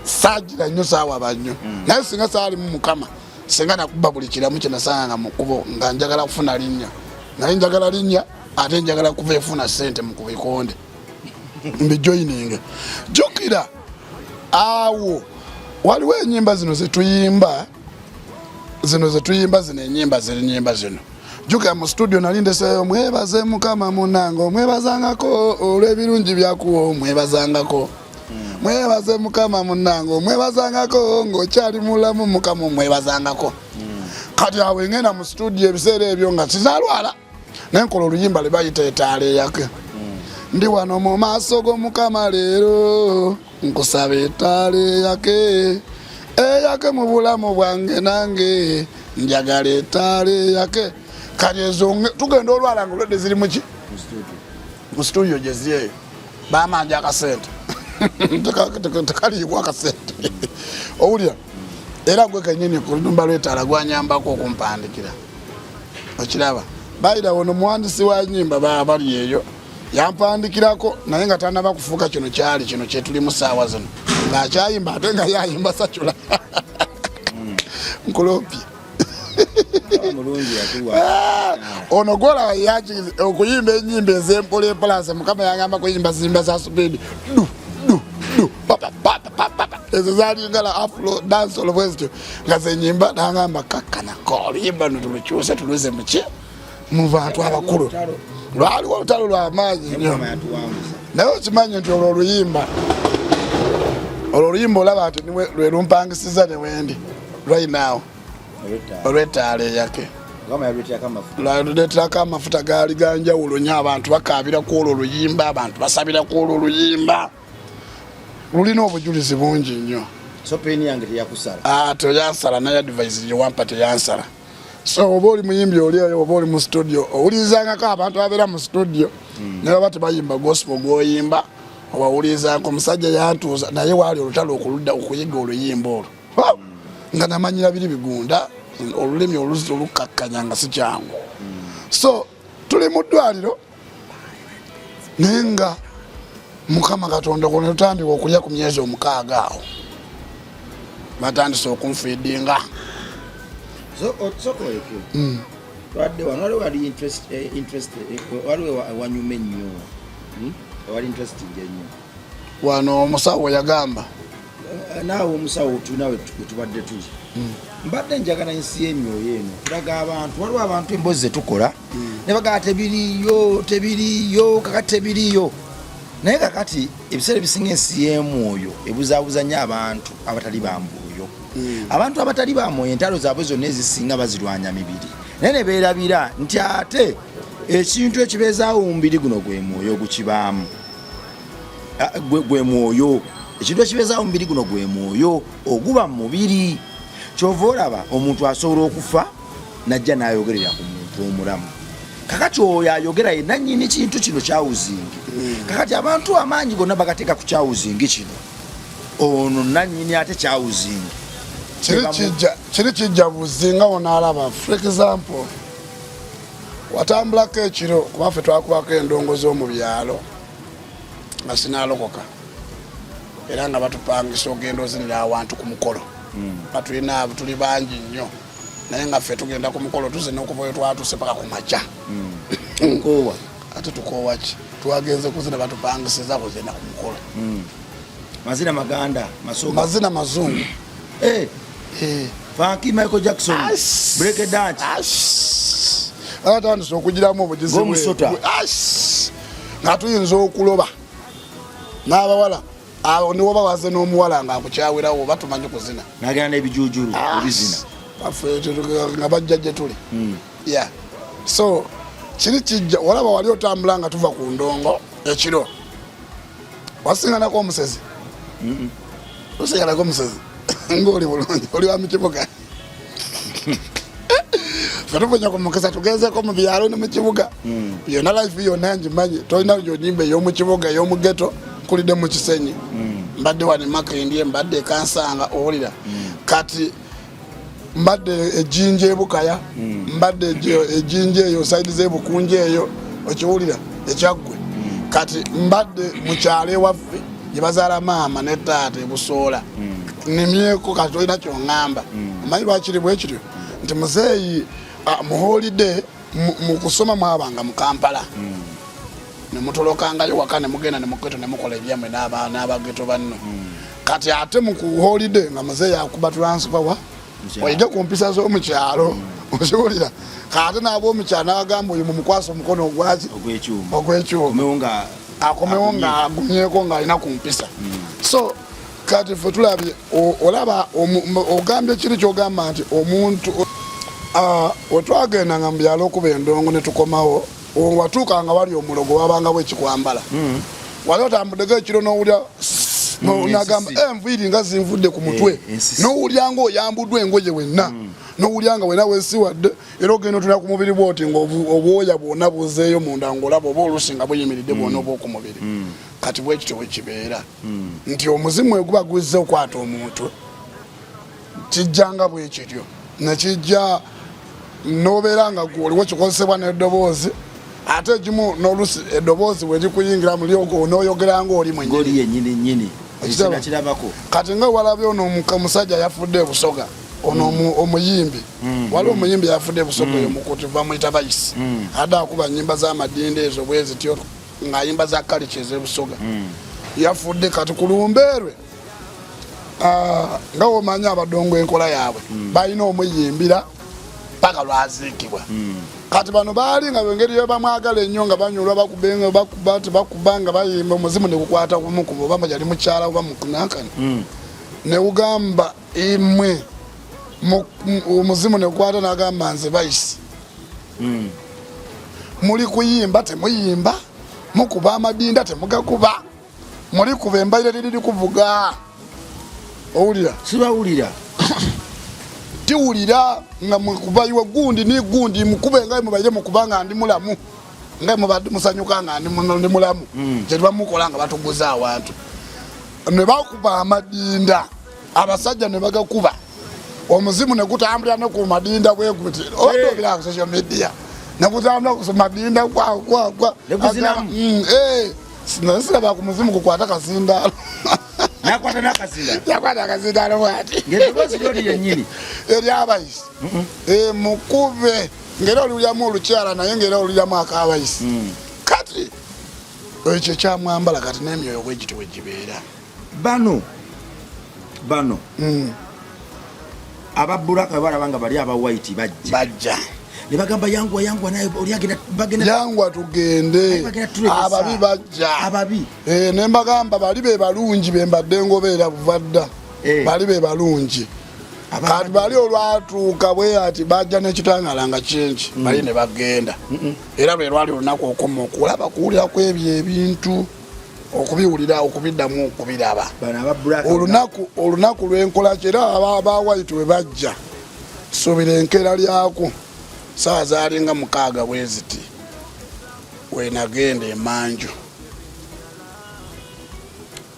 saagira nnyo, saawaba nnyo. Naye singa saalimu Mukama, singa nakuba buli kiramu kyenasanganga mu kkubo nga njagala kufuna linnya. Naye njagala linnya ate njagala kuva efuna sente mu kubikonde mbijoyininge. Jjukira awo waliwo enyimba zino zetuyimba, zino zetuyimba, zino enyimba ziri nyimba zino. Jjukira mu studio nali ndeseyo, "Mwebaze Mukama munange, omwebazangako olw'ebirungi byakuwa, omwebazangako. Mwebaze Mukama munange, omwebazangako ng'okyali mulamu, Mukama omwebazangako." Kati awo engenda mu studio ebiseera ebyo nga sizalwala, naye nkola oluyimba lwe bayita "Etaala Eyake". Ndi wano mu maaso g'Omukama leero, nkusaba etaala eyake, eyake mu bulamu bwange, nange njagala etaala eyake. Kati ezo tugenda olwala nga olwedde ziri muki mu studio gye ziri eyo, bamanja akasente. Tekaliibwa akasente, owulira? Era gwe kenyini ku lumba lwetaala gwanyambako okumpandikira. Okiraba bayira ono muwandisi wa nyimba bali eyo yampandikirako, naye nga tanaba kufuuka kino kyali kino kyetulimu saawa zino, ng'akyayimba ate nga yayimba secular nkulopye. Mulungi yatuwa. Ah, ono gwolaba okuyimba enyimba ezempola empola. Nze Mukama yangamba kuyimba zimba za speed, du du du papa papa papa papa. Ezo zalingala afro dancehall bwezityo nga zenyimba. Nangamba, "Kakkanako oluyimba no tulukyuse tuluze muki mu bantu abakulu." Lwaliwo olutalo lwamaanyi nnyo. Mukama yatuwanguza. Naye okimanyi nti olwo oluyimba olaba nti lwe lumpangisiza ne wendi right now. Olw'ettaala. Olw'ettaala eyake. Mukama yaluleeterako amafuta. Lwaluleeterako amafuta, gaali ganjawulo nnyo. Abantu bakaabira ku olwo oluyimba, abantu basabira ku olwo oluyimba, lulina obujulizi bungi nnyo. So pain yange teyakusala? Ah, teyansala, naye advice gyewampa teyansala. So oba oli muyimbi oli eyo, oba oli mu studio, owulirizangako abantu ababeera mu studio naye baba tebayimba gospel gwoyimba, obawulirizanko. Omusajja yantuuza, naye waali olutalo okuludda okuyiga oluyimba olwo. Ha! Nga namanyira biri bigunda olulimi oluzi olukakkanya nga si kyangu. So tuli mu ddwaliro naye nga Mukama Katonda, kuno tutandika okulya ku myezi 6 awo batandise okunfiidinga. Sokoleke twadde wano, waliwo wali interest, waliwo ewanyuma ennyo, Ewali interesting ennyo. Wano omusawo yagamba. Naawe omusawo, tulina we tubadde tuli. Mbadde njagala ensi y'emyoyo eno kulaga abantu. Waliwo abantu emboozi zetukola ne bagamba tebiriyo, tebiriyo, kakati tebiriyo. Naye kakati ebiseera ebisinga ensi y'emwoyo ebuzaabuza nnyo abantu abatali ba mwoyo. Abantu abatali ba mwoyo, entalo zaabwe zonna ezisinga bazirwanya mibiri, naye ne beerabira nti ate ekintu ekibeezaawo omubiri guno gwe mwoyo ogukibaamu. Ah, gwe mwoyo. Ekintu ekibeezaawo omubiri guno gwe mwoyo oguba mu mubiri. Kyova olaba omuntu asobola okufa najja n'ayogerera ku muntu omulamu. Kakati oyo ayogera ye nannyini kintu kino kyawuzingi. Kakati abantu amaanyi gonna bagateeka ku kyawuzingi kino, ono nannyini ate kyawuzingi. Kiri kijja buzi nga onaalaba. For example, watambulako ekiro, kuba ffe twakubako endongo z'omu byalo nga sinalokoka, era nga batupangisa ogenda ozinira awantu ku mukolo, nga tulina tuli bangi nnyo, naye nga ffe tugenda ku mukolo tuzina okuva we twatuse paka ku makya. Nkoowa. Ate tukoowa ki? Twagenze kuzina, batupangisiza kuzina ku mukolo. Mazina maganda masoga? Mazina mazungu. Eh, Eh. Funky Michael Jackson, break dance. Atandise okugiramu obugizi. Ng'omusota. Nga tuyinza okuloba n'abawala awo, niwoba waze n'omuwala nga akukyawirawo, oba tumanyi kuzina. Nagenda n'ebijujulu ebizina. Baffe nga bajja gye tuli. Yeah, so kiri kijja olaba wali otambula nga tuva ku ndongo ekiro, wasinganako omusezi? Osinganako omusezi ngaoli bulungi, oli wa mukibuga. Fe tufunye ku mukisa, tugezeko mu byalo ne mu kibuga yonna, life yonna ngimanyi. Tolina yonyimba ey'omu kibuga, ey'omu ghetto. Nkulidde mu Kisenyi, mbadde wano Makindye, mbadde Ekansanga, owulira? Kati mbadde Ejinja Ebukaya, mbadde Ejinja eyo side z'Ebukunja eyo, okiwulira? Ekyaggwe. Kati mbadde mu kyalo ewaffe gye bazaala maama ne taata Ebusoola, nimyeko. Kati tolina kyoŋŋamba. Omanyi lwakiri bwe kityo? Nti muzeeyi mu holiday mu kusoma mwabanga mu Kampala, nemutolokangayo waka nemugenda nemugeto nemukola ebyammwe n'abageto banno. Kati ate mu ku holiday nga muzeeyi akuba transfer wa oyige ku mpisa z'omukyalo, okiwulira? Kate n'ab'omukyalo n'agamba oyo mumukwasa omukono ogwaki? Ogw'ekyuma. Ogw'ekyuma. Omewo nga akomewo ng'agumyeko ng'alina ku mpisa. So kati ffe tulabye olaba ogambye kiri kyogamba nti omuntu wetwagendanga mu byalo okuba endongo ne tukomawo, watuuka nga wali omulogo wabangawo ekikwambala. Wali otambuddeko ekiro n'owulya nagamba enviiri nga zinvudde ku mutwe? Ensisi. N'owulya nga oyambuddwa engoye wenna, n'owulya nga wena weesiwadde, era ogenda otula ku mubiri bwoti nga obwoya bwonna buzeeyo munda, ng'olaba oba oluusi nga buyimiridde bwonna obw'oku mubiri. Kati bwe kityo bwe kibeera nti omuzimu eguba guzze okwata omuntu, kijjanga bwe kityo nekijja nobeera nga gwe oliwo kikozesebwa n'eddoboozi. Ate egimu n'olusi eddoboozi bwe likuyingira muli n'oyogera ng'oli mwennyini. Ng'oli yennyini nnyini. Ekitaba. Nakirabako. Kati nga walabye ono omusajja yafudde Ebusoga, ono omuyimbi, waliwo omuyimbi yafudde Ebusoga oyo mukuti bamuyita Bayisi, adde akuba nyimba z'amadinda ezo bwe zityo ng'ayimba za kalica ez'Ebusoga, yafudde. Kati ku lumbeerwe, nga womanyi abadongo enkola yaabwe, balina omuyimbira paka lwaziikibwa. Kati bano baali nga engeri yebamwagala ennyo nga banyulwa, bakuba, bakuba, tebakuba nga bayimba, omuzimu ne gukwata kumukuba, oba yali mukyala oba mukunankani, ne gugamba imwe omuzimu ne gukwata n'agamba, "Nze Bayisi, muli kuyimba temuyimba, mukuba amadinda temugakuba, muli kuba embaire liriri kuvuga, owulira?" Sibawulira. "Tiwulira nga mukuba iwe gundi ni gundi, mukube nga mubaire mukuba nga ndi mulamu, nga mubadde musanyuka nga ndi mulamu." Kyebamukola nga batuguza awantu ne bakuba amadinda, abasajja ne bagakuba, omuzimu ne gutambulira ne ku madinda bweguti obadde ku social media, ne gutambula ku madinda kwa kwa kwa. Ne guzinamu. Mm, eh. Naye siraba ku muzimu gukwata kazindaalo. Nakwata n'akazindaalo. Yakwata akazindaalo bwati. Ng'eddoboozi lyoli lyennyini. Eryabayisi. Eh, mukube ng'era oliwuliramu olukyala naye ng'era oliwuliramu akabayisi. Kati ekyo kyamwambala kati n'emyoyo bwe gityo bwe gibeera. Bano bano aba black balaba nga bali aba white bajja bajja ne bagamba yanguwa yanguwa naye oli agenda bagenda yanguwa tugende Bagenda tulekesa. ababi bajja ababi Eh, ne mbagamba bali be balungi be mbadde ngobeera buva dda Eh. bali be balungi kati bali olwatuuka bwe ati bajja n'ekitangala nga kingi bali ne bagenda era lwe lwali olunaku okoma okulaba kuwulira kwebyo ebintu okubiwulira okubiddamu okubiraba bano aba black olunaku olunaku lwenkola ki era aba white we bajja suubira enkeera lyako saawa zaalinga 6 bwe ziti wenagenda emanju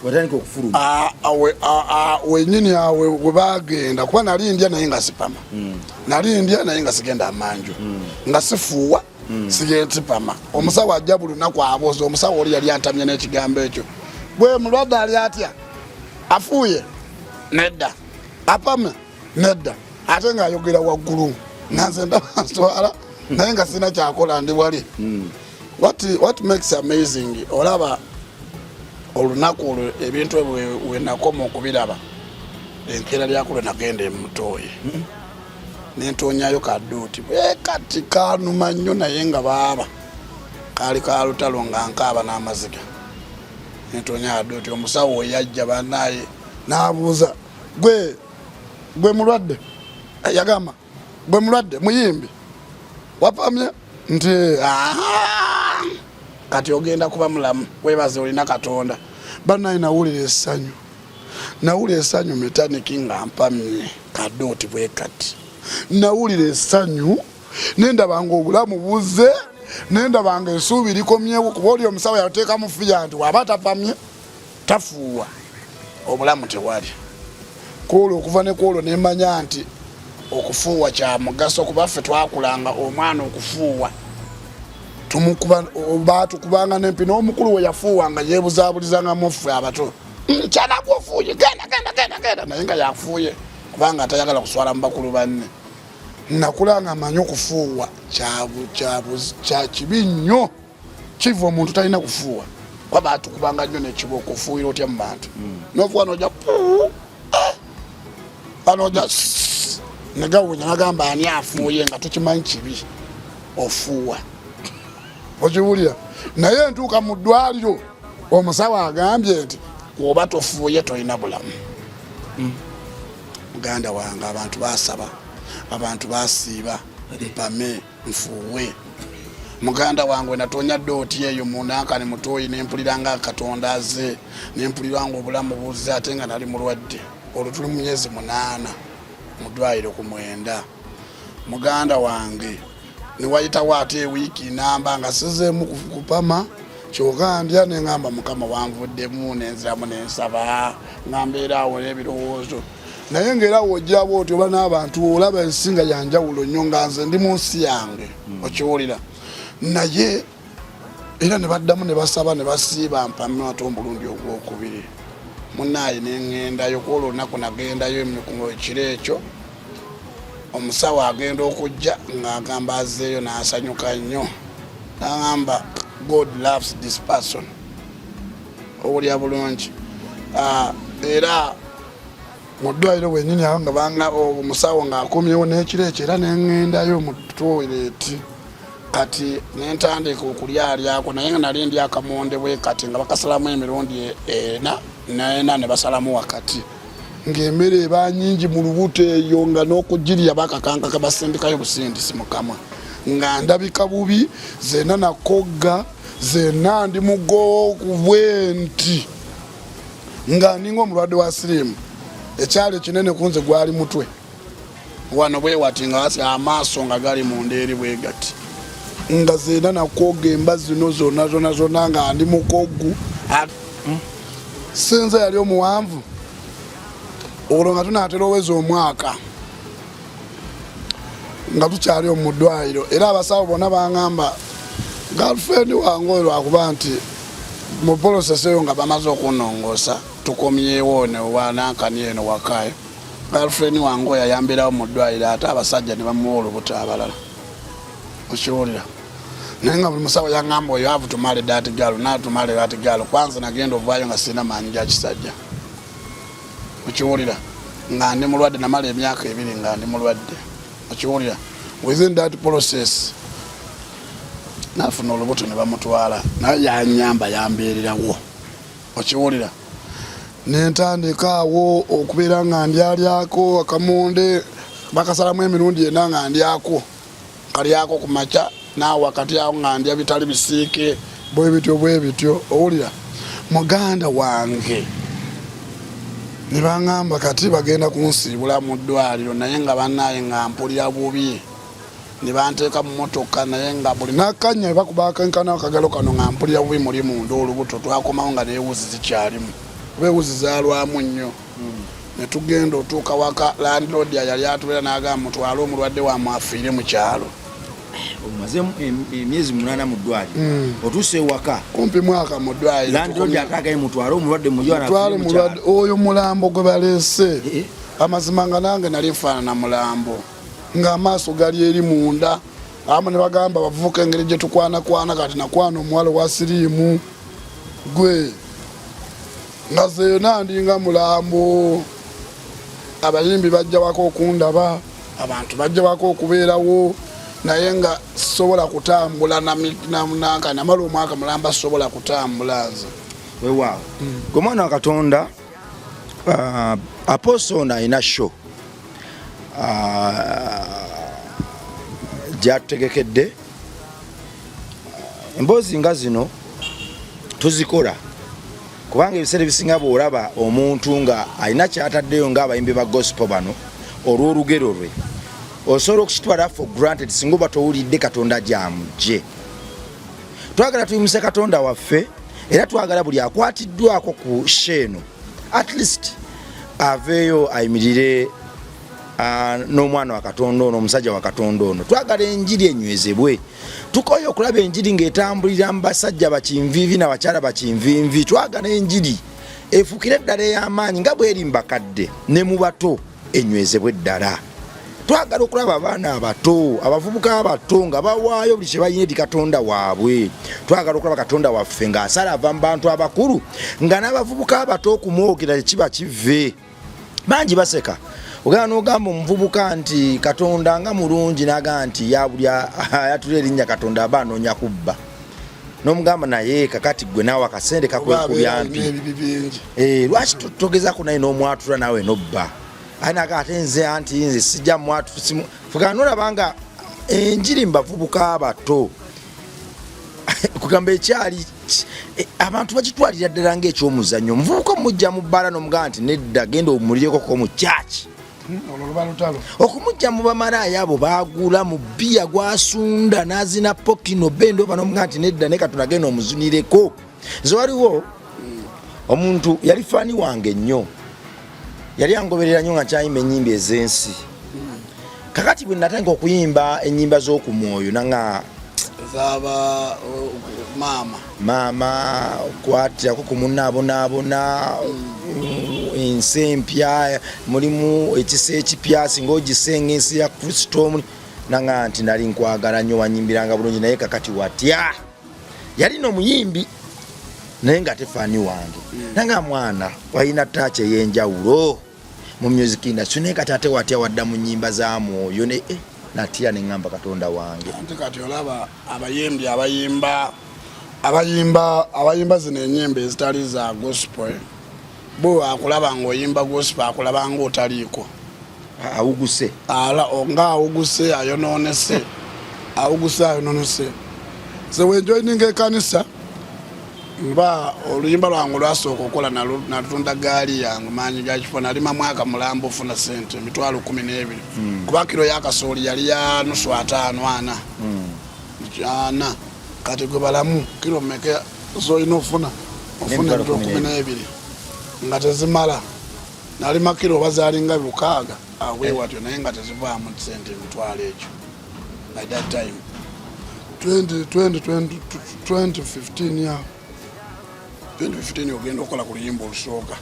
watandika okufuluma wenyini awe we bagenda kuba nali ndya naye nga sipama nali ndya naye nga sigenda amanju nga sifuuwa sigenda sipama omusawo ajja buli lunaku abuuza omusawo oli yali antamye n'ekigambo ekyo gwe mulwadde ali atya afuuye nedda apame nedda ate ng'ayogera waggulu nga nze ndaba nswala naye nga sirina kyakola ndi wali. What makes amazing olaba olunaku olwo ebintu ebyo we nakoma okubiraba enkeera lyako lwe nagenda emutooyi nentonyayo kaduuti bwe kati kanuma nnyo naye nga baaba kaali ka lutalo nga nkaaba n'amaziga nentonya kaduuti omusawo we yajja banaye n'abuuza gwe gwe mulwadde yagamba gwe mulwadde muyimbi wapamye nti "Aha, kati ogenda kuba mulamu webaze olina Katonda." Banaye nawulira essanyu nawulira essanyu metaniki nga mpamye kadooti bwe kati nawulira essanyu nendaba nga obulamu buzze nendaba nga essuubi likomyewo kuba oli omusawo yateekamu fiya nti waba tapamye tafuuwa obulamu tewali kwolwo okuva ne kwolwo nemanya nti okufuuwa kya mugaso kuba ffe twakulanga omwana okufuuwa tumukuba batukubanga nempi n'omukulu we yafuuwanga yeebuzaabulizangamu ffe abato nkyana gwofuuye genda genda genda genda naye nga yafuuye kubanga atayagala kuswala mu bakulu banne nakula nga manyi okufuuwa kya kibi nnyo kiva omuntu talina kufuuwa kuba batukubanga nnyo nekibooko ofuuyira otya mu bantu nofuuwa noja banoja negawunya nagamba ani afuuye nga tukimanyi kibi ofuuwa okiwulira naye ntuuka mu ddwaliro omusawo agambye nti oba tofuuye tolina bulamu. Muganda wange abantu basaba abantu basiiba mpame nfuuwe muganda wange natonya dooti eyo munankani mutoyi nempulira nga Katonda aze nempulira nga obulamu buzze ate nga nali mulwadde olwo tuli mu myezi 8 mu ddwaliro ku 9 muganda wange newayitawo ate ewiiki namba nga sizeemu kupama kyokka ndya neŋamba Mukama wanvuddemu nenziramu nensaba nga mbeera awo n'ebirowoozo naye ngaera wojjaba oti oba n'abantu olaba ensi nga yanjawulo nnyo nga nze ndi mu nsi yange okiwulira naye era ne baddamu ne basaba ne basiiba mpame ate omulundi ogwokubiri munaayi neŋŋendayo kwolwo olunaku nagendayo ekiro ekyo omusawo agenda okujja ng'agamba azzeeyo n'asanyuka nnyo n'agamba God loves this person owulira bulungi. Era mu ddwaliro bwennyini awo nga banga omusawo ng'akomyewo n'ekiro ekyo era neŋŋendayo mu toilet kati nentandika okulyalyako naye nga nali ndi akamonde bwe kati nga bakasalamu emirundi ena nena ne basalamu wakati ng'emmere eba nyingi mu lubuto eyo nga n'okugirya bakakankaka basindikayo busindisi mu kamwa nga ndabika bubi zena nakogga zena ndi mugoku bwe nti nga ninga omulwadde wa siriimu ekyalo ekinene kunze gwali mutwe wano bwewati nga wasi amaaso nga gali munda eri bwe gati nga zena nakwoga emba zino zonna zonna zonna nga ndi mukoggu sinze yali omuwanvu olwo nga tunaatera oweza omwaka nga tukyali mu ddwaliro era abasawo bonna baŋŋamba girlfriend wange oyo lwakuba nti Mu process eyo nga bamaze okunongoosa, tukomyewo newanankani eno wakayo, girlfriend wange oyo ayambirawo mu ddwaliro, ate abasajja ne bamuwa olubuto abalala, okiwulira? Naye nga buli musawo yaŋŋamba, "Oyo have to marry that girl, not to marry that girl." Kwanza nagenda ovaayo nga sirina maanyi ga kisajja, okiwulira? Nga ndi mulwadde, namala emyaka 2 nga ndi mulwadde, okiwulira? Within that process nafuna olubuto ne bamutwala, naye yanyamba, yambeererawo, okiwulira? Nentandika awo okubeera nga ndyalyako akamonde, bakasalamu emirundi ena, nga ndyako, kalyako ku makya naawe wakati awo nga ndya bitali bisiike, bwe bityo bwe bityo, owulira muganda wange? Ne baŋŋamba kati bagenda kunsiibula mu ddwaliro, naye nga bannaye nga mpulira bubi. Ne banteeka mu motoka, naye nga buli nakanya bakuba akankana akagalo kano, nga mpulira bubi muli munda olubuto. Twakomawo nga newuzi zikyalimu, oba ewuzi zaalwamu nnyo. Ne tugenda otuuka waka, landlord yali atubeera n'agamba, "Mutwale omulwadde wammwe afiire mu kyalo." Omaze emyezi 8 mu ddwaliro, otuuse ewaka. Kumpi mwaka mu ddwaliro. Landlord atagaye mutwale omulwadde. Mutwale mulwadde oyo, mulambo gwe baleese. Amazima nga nange nali nfaanana mulambo, ng'amaaso gali eri munda. Amu ne bagamba bavubuka engeri gye tukwanakwana, kati nakwana omuwala wa siriimu gwe nga zeena ndinga mulambo. Abayimbi bajja wako okundaba, abantu bajja wako okubeerawo, naye nga sobola kutambula nanka. Namala omwaka mulamba, sobola kutambula nze. Wewaawo, gwe mwana wa Katonda, apostle ono alina show gyatutegekedde. Emboozi nga zino tuzikola kubanga ebiseera ebisinga bw'olaba omuntu nga alina kyataddeyo ng'abayimbi ba gospel bano, olw'olugero lwe osobola okukitwala for granted singa oba towulidde Katonda gyamugye. Twagala tuyimuse Katonda waffe, era twagala buli akwatiddwako ku show eno at least aveeyo ayimirire n'omwana wa Katonda ono, omusajja wa Katonda ono. Twagala enjiri enywezebwe. Tukoye okulaba enjiri ng'etambulira mu basajja bakinviivi n'abakyala bakinviinvi. Twagala enjiri efuukire eddala ey'amaanyi nga bweri mu bakadde ne mu bato, enywezebwe ddala. Twagala okulaba abaana abato, abavubuka abato nga bawaayo buli kye balina eri Katonda waabwe. Twagala okulaba Katonda waffe ng'asala ava mu bantu abakulu, nga n'abavubuka abato okumwogera tekiba kive. Bangi baseka, ogenda n'ogamba omuvubuka nti Katonda nga mulungi, n'agamba nti ya buli ayatula erinnya Katonda aba anoonya kubba. N'omugamba, naye kakati gwe naawe akasente kakwekubya mpi. Ebibi bingi. Lwaki togezaako naye n'omwatula naawe nobba? Aye ate nze anti nze sijja mwatu fuga. Nolaba nga enjiri mu bavubuka abato kugamba ekyali abantu bakitwalira ddala ngaekyomuzannyo. Omuvubuka omujja mu bbaala n'omugamba nti nedda, genda omulireko mu kyaki. Olwo luba lutalo. Okumujja mu bamalaaya abo bagula mu bbiya gwasunda n'azina pokino bendo oba n'omugamba nti nedda, naye Katonda genda omuzunireko. Nze waliwo omuntu yali fan wange nnyo, yali angoberera nnyo nga nkyayimba ennyimba ez'ensi. Kakati bwe natandika okuyimba ennyimba z'okumwoyo nanga zaba maama. Maama okwatirako ku munaabonaabona, ensi empya mulimu ekisa ekipya singa ogisenga ensi ya Kristo. Nanga nti nali nkwagala nnyo, wanyimbiranga bulungi, naye kakati watya? Yalina omuyimbi naye nga ate fan wange. Nanga mwana walina taaki ey'enjawulo mu music industry, naye kati ate watya wadda mu nyimba za mwoyo? Ne natya neŋŋamba Katonda wange. Anti kati olaba abayimbi abayimba zino enyimba ezitali za gospel, bo akulaba ngaoyimba gospel akulaba nga otaliiko. Awuguse. Ala nga awuguse, ayononese, awuguse, ayononese. Nze wenjoininga ekanisa, mba oluyimba lwange olwasooka okukola natunda gaali yange maanyi ga kifo, nalima mwaka mulamba ofuna sente 120,000, kuba kiro yakasooli yali ya nusu ataano ana ana. Kati gwe balamu kiro meka zolina ofuna? Ofuna N'emitwalo 12,000 nga tezimala. Nalima kiro oba zalinga 600 awe watyo, naye nga tezivaamu sente emitwalo egyo by that time 20, 20, 20, 2015 ya. 2015 ogenda okukola ku luyimba olusooka,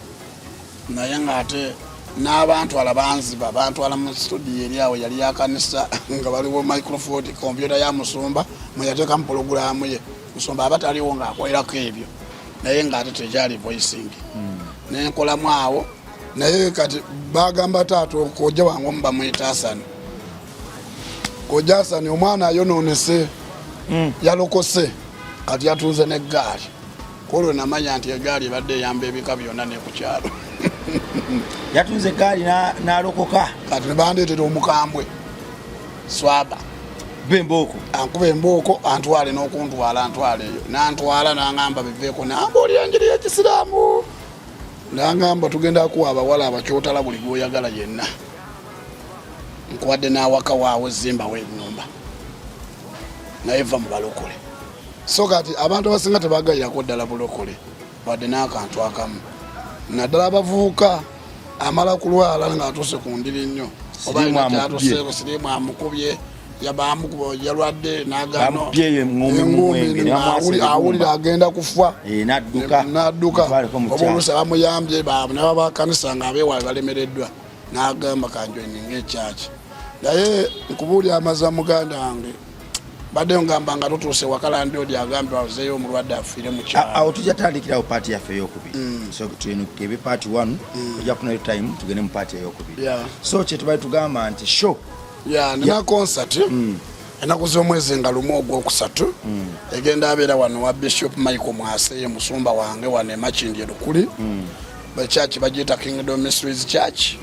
naye ngaate n'abantwala banziba, bantwala mu studio eri awo yali yakanisa, nga baliwo microphone, kompyuta ya musumba mweyateekamu pologulaamu ye. Musumba aba taliwo ng'akolerako ebyo, naye ngaate tekyali voicing. Nenkolamu awo, naye kati bagamba taata kojja wange omu bamuyita Asani, kojja Asani omwana ayonoonese, yalokose, kati yatuuze n'eggaali. Kwolwo namanya nti egaali ebadde eyamba ebika byonna ne ku kyalo. Yatunze egaali n'alokoka. Kati nebandeetera omukambwe swaba. Bembooko. Ankuba embooko, antwale n'okuntwala, antwale eyo, nantwala, nangamba biveeko, nambuulira enjiri y'ekisiraamu, nangamba tugenda kuwa abawala abakyotala buli gwoyagala yenna, nkuwadde n'awaka waawo, zimbawo ennyumba, naye va mu balokole. So kati abantu abasinga tebagayirako ddala bulokole wadde n'akantu akamu, naddala abavubuka. Amala kulwala ng'atuuse ku ndiri nnyo, oba Siriimu alina amukubye. kyatuseeko, siriimu amukubye, yabamukuba, yalwadde n'agano. Bamukubye eyo eŋŋumi mu mwenge, ne bamwasa ebibumba. Awulira agenda kufa. Eh, n'adduka. N'adduka. Mutwaleko mu Oba kyalo. oluusi abamuyambye naba bakanisa nga abeewaabwe balemereddwa, n'agamba kanjoininga ekyaki. Naye nkubuulira amazima, muganda wange, badde ngamba nga tutuuse waka, landlord agambye azeeyo omulwadde afiire mu kyalo. Awo tujja tandikirawo part yaffe eyokubiri. So ebe part 1, tujja kunayo time tugende mu part eyokubiri. So kyetubali tugamba nti show. Ya, nina concert ennaku z'omwezi nga 1 ogwokusatu, egenda abeera wano wa Bishop Michael Mwase, ye musumba wange wano emakindi Erukuli. Church bagiyita Kingdom Mysteries Church.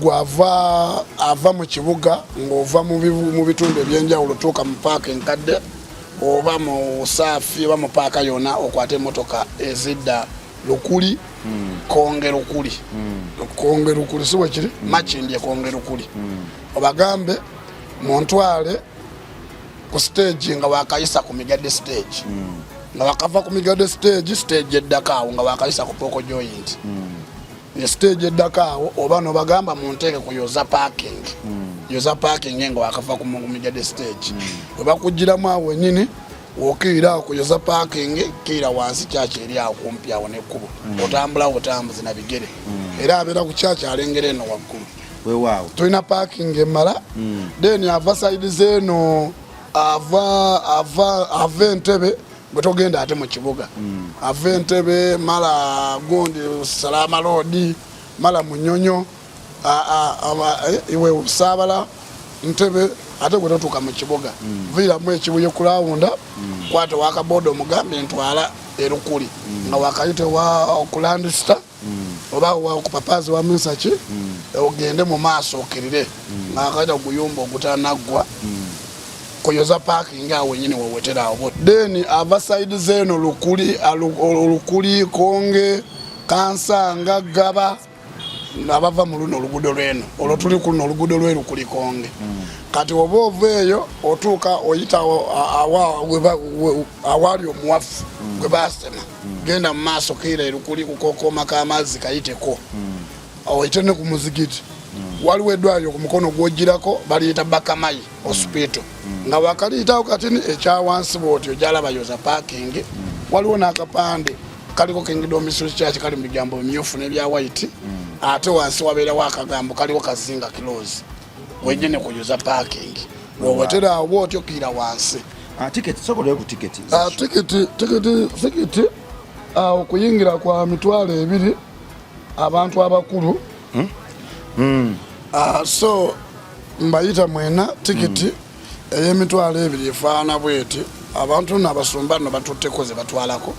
Gwava ava mu kibuga, ng'ova mu bitundu ebyenjawulo, tuuka mu paaka enkadde oba mu Saafi oba mu paaka yonna, okwate emotoka ezidda Lukuli, Konge Lukuli, Konge Lukuli, si bwekiri? Makindi Ekonge Lukuli, obagambe muntwale ku stage nga wakayisa ku Migadde stage, nga wakava ku Migadde stage, stage eddako awo, nga wakayisa ku Poko Joint, ne stage eddako awo, oba nobagamba munteeke ku Yoza Parking, Yoza Parking, nga wakava ku Migadde stage, webakugiramu awo wenyini wokiira awo ku Yoza Parking, kiira wansi, kyaki eri awo kumpi awo nekkubo, otambula obutambuzi na bigere, era abeera ku kyaki alengera eno waggulu. Weewaawo. Tulina parking emala. Then ava side zeeno, ava Entebe, gwe togenda ate mu kibuga, ava Entebe, mala gundi Salama Road, mala Munyonyo, iwe Saabala Ntebe, ate gwe totuuka mu kibuga, viiramu Ekibuye kulawunda, kwata wakaboda omugambe ntwala Erukuli, nga wakayite wa okulandisita oba ku papazi wa Misaki, ogende mu maaso okirire nga akayita oguyumba ogutanaggwa kuyoza parking, awo wenyini wewetera awo. Then ava side zeeno Lukuli, Lukuli, Konge, Kansanga, Gaba, abava mu luno oluguudo lweno olwo, tuli ku luno oluguudo lwe Lukuli Konge. Kati oba ova eyo otuuka oyita awaali omuwafu gwe basema, genda mu maaso kiira Erukuli kukokoma k'amazzi kayiteko, oyite ne ku muzigiti, waliwo eddwaliro ku mukono gwogirako baliyita Bakamayi Hospital. Nga wakaliyitawo katini ekyawansi bwotyo gyalaba Yoza Parking, waliwo n'akapande kaliko Kingdom Mysteries Church, kali mu bigambo bimyufu n'ebya white, ate wansi wabeerawo akagambo kaliko Kazinga Close, wenyini ku Yoza Parking wowetera awo bwotyo kiira wansi. Ah, tiketi, sokoleyo ku tiketi. Ah, tiketi, okuyingira kwa 20,000 abantu abakulu. So mbayita mwena. Tiketi ey'emitwalo 20 efaanana bweti. Abantu nno abasumba nno batutteko ze batwalako,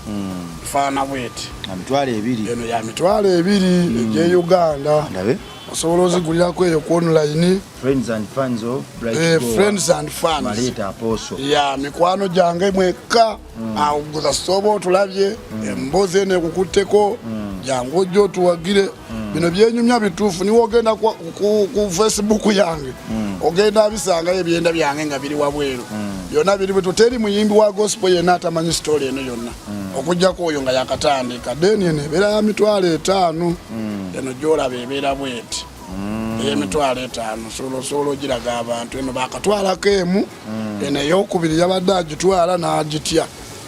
efaanana bweti. 20,000. Eno ya 20,000 egye Uganda. Ndabe. Osobola ozigulirako eyo ku online. Friends and fans of Bright Goa. Friends and fans. Maleeta Apostle. Ya mikwano gyange mwekka awo guza soba otulabye emboozi eno ekukutteko, jangu ojja otuwagire. Bino byenyumya bituufu. Niwe ogenda ku Facebook yange, ogenda bisangayo ebyenda byange nga biri wabweru, byonna biri bwetu. Teri muyimbi wa gospel yenna atamanyi story eno yonna, okugjako oyo nga yakatandika. Then eno ebeera ya 50,000. Eno gyolaba ebeera bweti, ey'emitwalo 50. Osobola ogiraga abantu. Eno bakatwalako emu, eno eyokubiri yabadde agitwala n'agitya.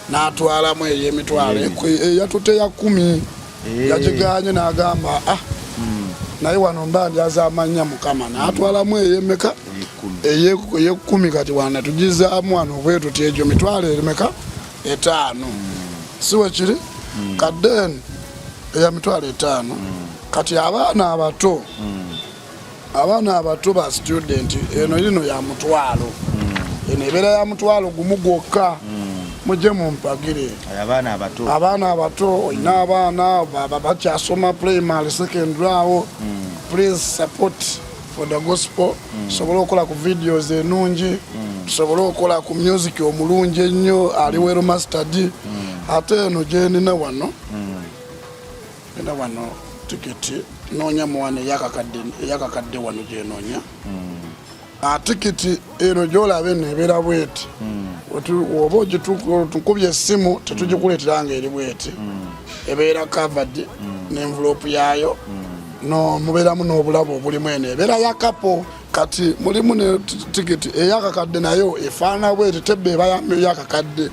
N'atwalamu ey'emitwalo eyatutte ya 10. Yagiganye n'agamba, "Ah, naye wano mba ndyazaamanya Mukama." N'atwalamu ey'emeka? Ey'ekkumi. Kati wano tugizaamu wano bwe tuti, egyo mitwalo emeka? 5. Si we kiri? Kadden eya 50,000. Kati abaana abato, abaana abato ba student, eno ino ya 500. Eno ebeera ya 10,000 gwokka. Mujje mumpagire. Abaana abato. Abaana abato, olina abaana bakyasoma primary, secondary awo, please support for the gospel, tusobole okukola ku videos enungi, tusobole okukola ku music omulungi ennyo ali well mastered. Ate eno gyenina wano, ena wano tiketi noonya muwano eyakakadde wano gyenoonya. Tikiti eno gyolaba eno ebeera bweti. Oba ogitukubye essimu, tetugikuleetera nga eri bweti. Ebeera covered n'envelope yaayo, no mubeeramu n'obulabo obulimu. Eno ebeera ya couple. Kati mulimu ne tikiti eyakakadde, nayo efaanana bweti, tebba eba yakakadde.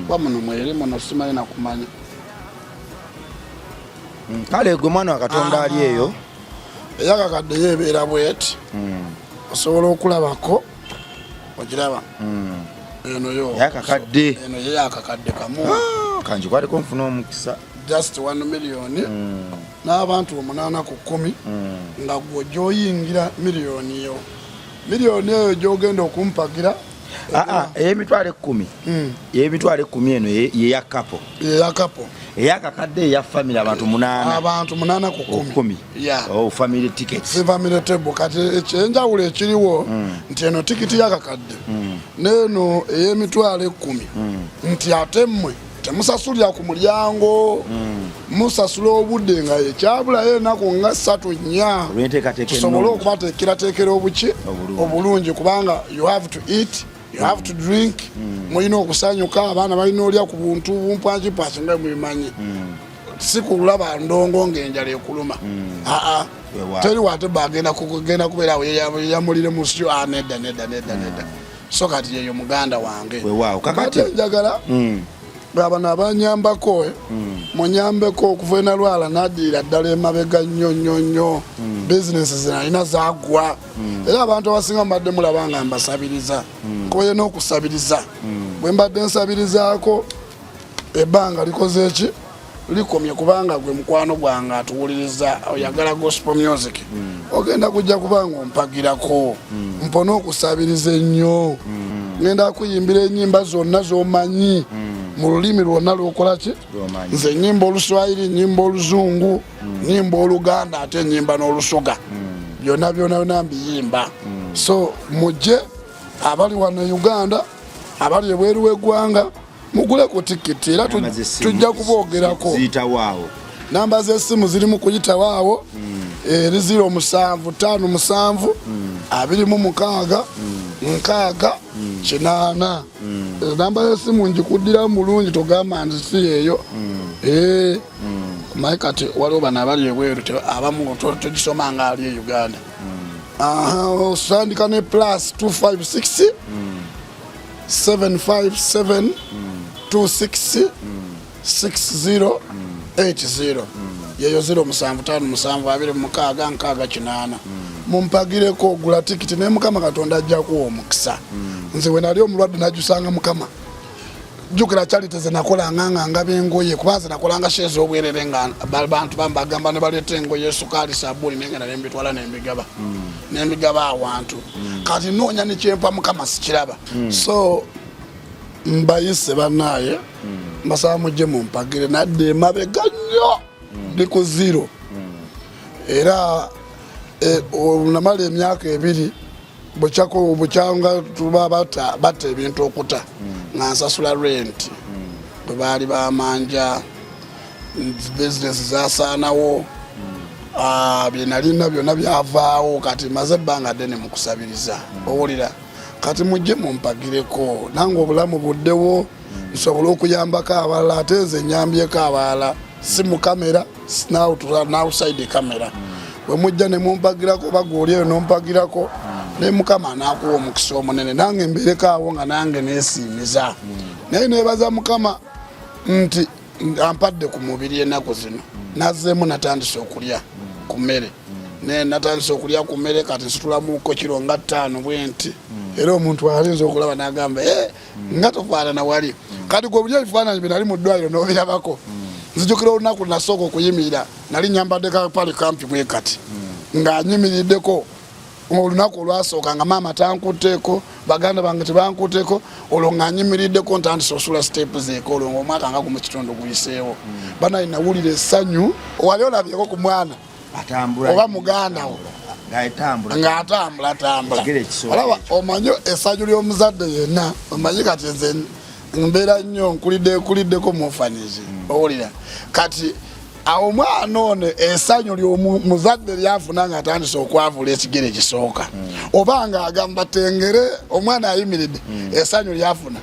Wamuno mweri muno, simanyi nakumanya. Kale gwe mwana wa Katonda ali eyo. Eyakakadde yo ebeera bweti, osobola okulabako, ogiraba eno yo. Yakakadde. Eno ye yakakadde kamu. Ah, kanjikwaliko nfuna omukisa. Just 1 million n'abantu 8 ku 10, nga gwe gyoyingira miliyoni yo, miliyoni eyo gyogenda okumpagira. Aa, ey'emitwalo 10, ey'emitwalo 10 eno yeya couple. Eya couple. Eyakakadde eya family, abantu 8. Abantu 8 ku 10. 10. Yeah. Oh, family tickets. Family table. Kati ekyenjawulo ekiriwo nti eno tikiti yakakadde n'eno ey'emitwalo 10, nti ate mmwe temusasulira ku mulyango, musasula obudde nga ekyabulayo enaku nga 3, 4, olw'enteekateeka tusobole ennungi. okubateekerateekera obuki? Obulungi. Obulungi, kubanga you have to eat, you have to drink, mulina okusanyuka, abaana balina olya ku buntu bumpwakimpwaki nga mubimanyi. Si kulaba ndongo ng'enjala ekuluma, aa. Weewaawo. Teri wate bagenda kugenda kubeera awo yeyamulire musyo. Ah, nedda, nedda, nedda, nedda. So kati yeyo muganda wange. Weewaawo. Kakati- Mbadde njagala abano abanyambako, munyambeko. Okuva enalwala naddiira ddala emabega nnyo nnyo nnyo, bizinesi zenalina zagwa, era abantu abasinga mbadde mulaba nga mbasabiriza. Nkoye n'okusabiriza. Bwe mbadde nsabirizaako, ebbanga likoze eki? Likomye, kubanga gwe mukwano gwange atuwuliriza, oyagala gospel music, ogenda kujja kubanga ompagirako. Mpone okusabiriza ennyo, ngenda kuyimbira enyimba zonna zomanyi mu lulimi lwonna lwokola ki. Lw'omanyi. Nze nyimba Oluswayiri, nyimba Oluzungu, nyimba Oluganda, ate nyimba n'Olusoga. Byonna byonna byonna mbiyimba. So mujje, abali wano e Uganda, abali ebweru w'eggwanga, mugule ku tikiti era Namba z'essimu tujja kuboogerako. Ziyitawo awo. Namba z'essimu zirimu kuyitawo awo, eri 0757 26 60 8. Namba y'essimu ngikuddiramu bulungi, togamba nti si yeeyo. Maye kati waliwo bano abali ebweru, abamu togisoma nga ali e Uganda. Aha, osandika ne +256 757 26 6080. Yeyo 0757 26 60 8. Mumpagireko, ogula tikiti, naye Mukama Katonda ajja kuwa omukisa. Nze we nali omulwadde najusanga Mukama. Jjukira charity ze nakolanga nga ngaba engoye, kuba nze nakolanga show ez'obwerere, nga bantu bambagamba ne baleeta engoye, esukaali, sabuuni, nengenda nembitwala nembigaba awantu. Kati noonya nekyempa Mukama sikiraba. So mbayise bannaaye, mbasaba mujje mumpagire. Nadde emabega nnyo, ndi ku zero, era namala emyaka 2 bukyako bukyanga tuba bata bata ebintu okuta, nga nsasula rent bwe baali bamanja, bizinesi zasaanawo. Ah, bye nalina byonna byavaawo. Kati maze ebbanga ddene mu kusabiriza, owulira? Kati mujje mumpagireko, nange obulamu buddewo, nsobole okuyambako abalala. Ate nze nyambyeko abalala, si mu kamera, n'outside kamera. Bwe mujja ne mumpagirako, oba gwoli eyo nompagirako, ne Mukama anaakuwa omukisa omunene, nange mbeereko awo nga nange neesiimiza. Naye nebaza Mukama. Nti ampadde ku mubiri ennaku zino, nazzeemu natandise okulya ku mmere, ne natandise okulya ku mmere. Kati nsitulamuko kiro nga 5 bwenti, era omuntu alinza okulaba n'agamba, "Eh, nga tofaanana wali." Kati gwe buli ebifaananyi bye nali mu ddwaliro n'obirabako. Nzijukira olunaku nasooka okuyimirira, nali nyambadde kapale kampi bwe kati, nga nyimiriddeko olunaku olwasooka nga maama tankutteeko, baganda bange tebankutteeko. Olwo nga nyimiriddeko, ntandise osula step zeeko, olwo ngaomwaka nga gumu kitundu guyiseewo. Banaye, nawulira essanyu. Wali olabyeko ku mwana oba muganda wo ng'atambula tambula? Olaba, omanyi essanyu ly'omuzadde yenna. Omanyi kati nze mbeera nnyo nkulidde nkuliddeko mu orphanage. Owulira kati awo omwana ono essanyu lyomuzadde lyafuna nga atandise okwavula ekigere ekisooka, oba nga agamba tengere, omwana ayimiridde, essanyu lyafuna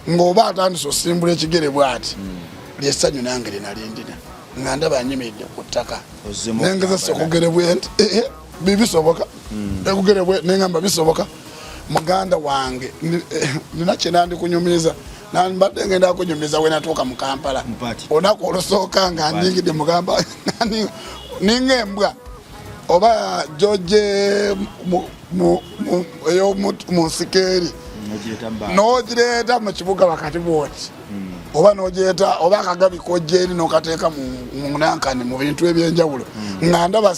ng'oba atandise osimbula ekigere bwati, lyessanyu nange lyenalindina nga ndaba nyimiridde ku ttaka, nengezesa okugere bwe nti, eh, eh, bibisoboka, ekugere bwe nengamba bisoboka. Muganda wange, nina kyenandikunyumiza, mbadde ngenda kunyumiza wenatuuka mu Kampala olunaku olusooka nga nyingidde mu Kampala, ninga embwa oba joje mu nsiko eri, n'ogireeta mu kibuga wakati bwoti, oba n'ogireeta, oba akagabi kojja eri n'okateeka mu nankani, mu bintu ebyenjawulo, nga ndaba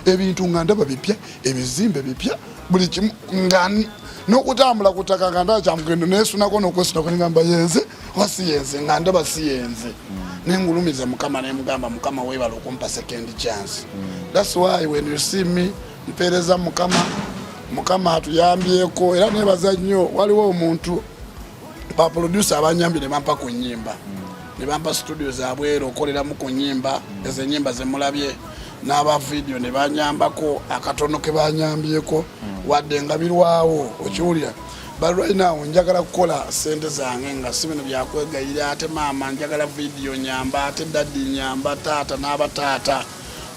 ebintu, nga ndaba bipya, ebizimbe bipya, buli kimu, nga n'okutambula ku ttaka nga ndaba kyamugendo, nesunako n'okwesunako, nengamba yenze oba si yenze? Nga ndaba si yenze. Nengulumiza Mukama, nemugamba, "Mukama, weebala okumpa second chance." That's why when you see me, mpeereza Mukama. Mukama atuyambyeko, era nebaza nnyo. Waliwo omuntu, baproducer abanyambye ne bampa ku nyimba, ne bampa studio zabweru okoleramu ku nyimba ezo, enyimba zemulabye, n'aba video ne banyambako akatono ke banyambyeko, wadde nga birwawo, okiwulira? But right now njagala kukola sente zange, nga si bino byakwegayira, ate maama njagala video nyamba, ate daddy nyamba, taata n'abataata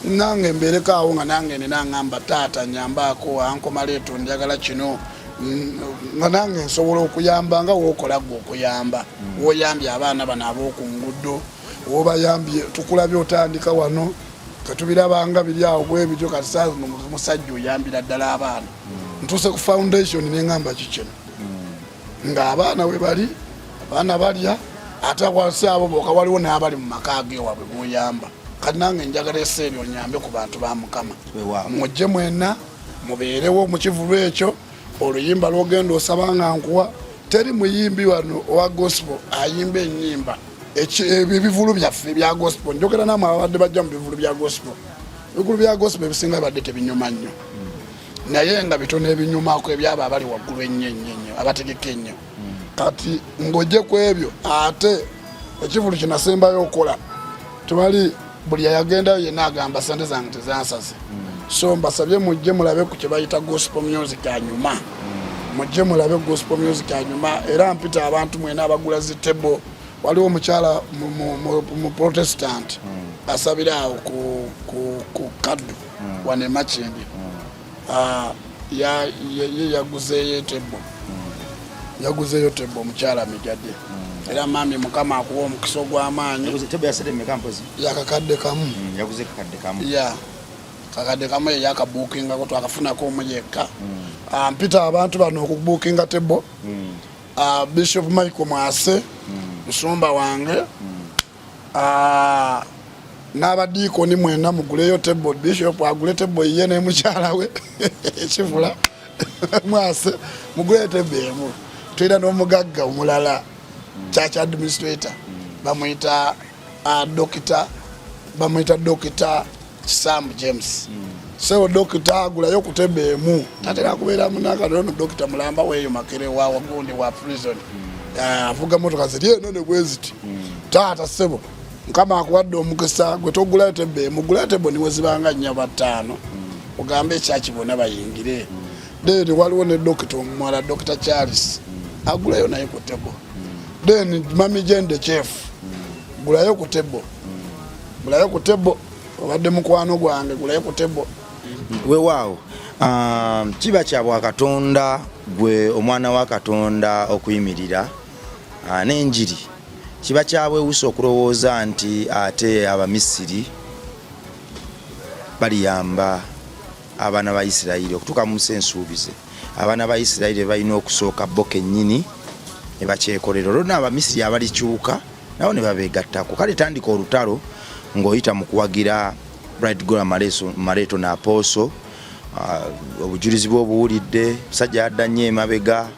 nange mbeereko awo, nga nange nina ngamba, "Taata nyambaako, ankomaleeto njagala kino," nga nange nsobola okuyamba nga wookola gwe okuyamba, woyambye abaana bano ab'oku ngudo, wobayambye. Tukulabye otandika wano, ketubirabanga biri awo bwe bityo. Kati saa zino musajja oyambira ddala abaana. Ntuuse ku foundation neŋŋamba kikino, ng'abaana we bali, abaana balya, ate wansi abo boka waliwo n'abali mu maka gewaabwe boyamba. Kati nange njagala eseeri onyambe ku bantu ba Mukama. Mujje mwenna mubeerewo mu kivulu ekyo. Oluyimba lwogenda osaba nga nkuwa, teri muyimbi wano owa gospel ayimba enyimba ebivulu byaffe ebya gospel. Njogera namwe ababadde bajja mu bivulu bya gospel. Ebivulu bya gospel ebisinga bibadde tebinyuma nnyo, naye nga bitono ebinyumako, ebyabo abali waggulu ennyo ennyo ennyo, abategeka ennyo. Kati ng'ojje ku ebyo, ate ekivulu kyenasembayo okukola, tewali buli ayagendayo yenna agamba sente zange tezansaze. So mbasabye mujje mulabe ku kye bayita gospel music anyuma. Mujje mulabe gospel music anyuma. Era mpita abantu mwena abagula zi table. Waliwo omukyala mu Protestant asabira awo ku kaddu wano emakindi. Ah, ye yaguzeeyo etable, yaguzeeyo table, omukyala Mijadde. Era mami, Mukama akuwa omukisa ogw'amaanyi. Yaguze table ya sente mmeka mpozi? Yakakadde kamu. Yaguze 1,000. Ya 1,000, ye yakabuukingako, twakafunako omu yekka. Ah, mpita abantu bano okubuukinga table. Ah, Bishop Michael Mwase, musumba wange. Ah, n'abadiikoni mwena muguleyo table. Bishop agule table ye ne mukyala we ekivula Mwase, muguleyo table emu. Tulina n'omugagga omulala, church administrator, bamuyita dokita, bamuyita Dokita Kisambu James. Sebo dokita, agulayo ku table emu. Tatera kubeera munakatono, dokita mulamba weeyo Makere wa wagundi wa prison. Ah, avuga motoka ziri enene bwe ziti. Taata sebo, Mukama akuwadde omukisa, gwe togulayo table emu, gulayo table niwe zibanga nnya ba ttaano, ogambe ekyaki bonna bayingire. Then waliwo ne dokita omumala, Dokita Charles, agulayo naye ku table. Then mami Jende chef, gulayo ku table, gulayo ku table, obadde mukwano gwange, gulayo ku table. Weewaawo, kiba kya bwakatonda gwe omwana wa Katonda okuyimirira n'enjiri. Kiba kyabwewusa okulowooza nti ate Abamisiri baliyamba abaana ba Isirayiri okutuuka mu nsi ensuubize. Abaana ba Isirayiri balina okusooka bo kennyini ne bakyekolera, olwo nno Abamisiri abalikyuka nabo ne babeegattako. Kale tandika olutalo ng'oyita mu kuwagira Bright Gola Maleeto n'Apooso. Obujulizi bw'obuwulidde, musajja yadda nnyo emabega,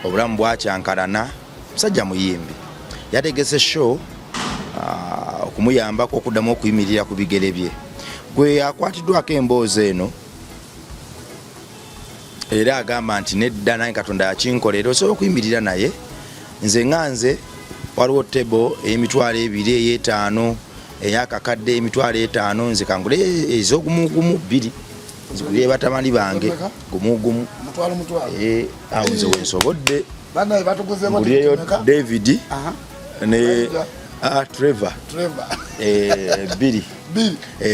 obulamu bwakyankalana. Musajja muyimbi, yategese show okumuyambako okuddamu okuyimirira ku bigere bye. Gwe akwatiddwako emboozi eno era agamba nti nedda, naye Katonda yakinkolera, osobola okuyimirira naye. Nze nga nze, waliwo table ey'emitwalo 2, ey'etaano, eyakakadde, 50,000. Nze kangule ez'ogumugumu bbiri, nzigulire batamani bange gumugumu. Mutwalo. Awo nze wensobodde ngulireyo David ne Trevor bbiri.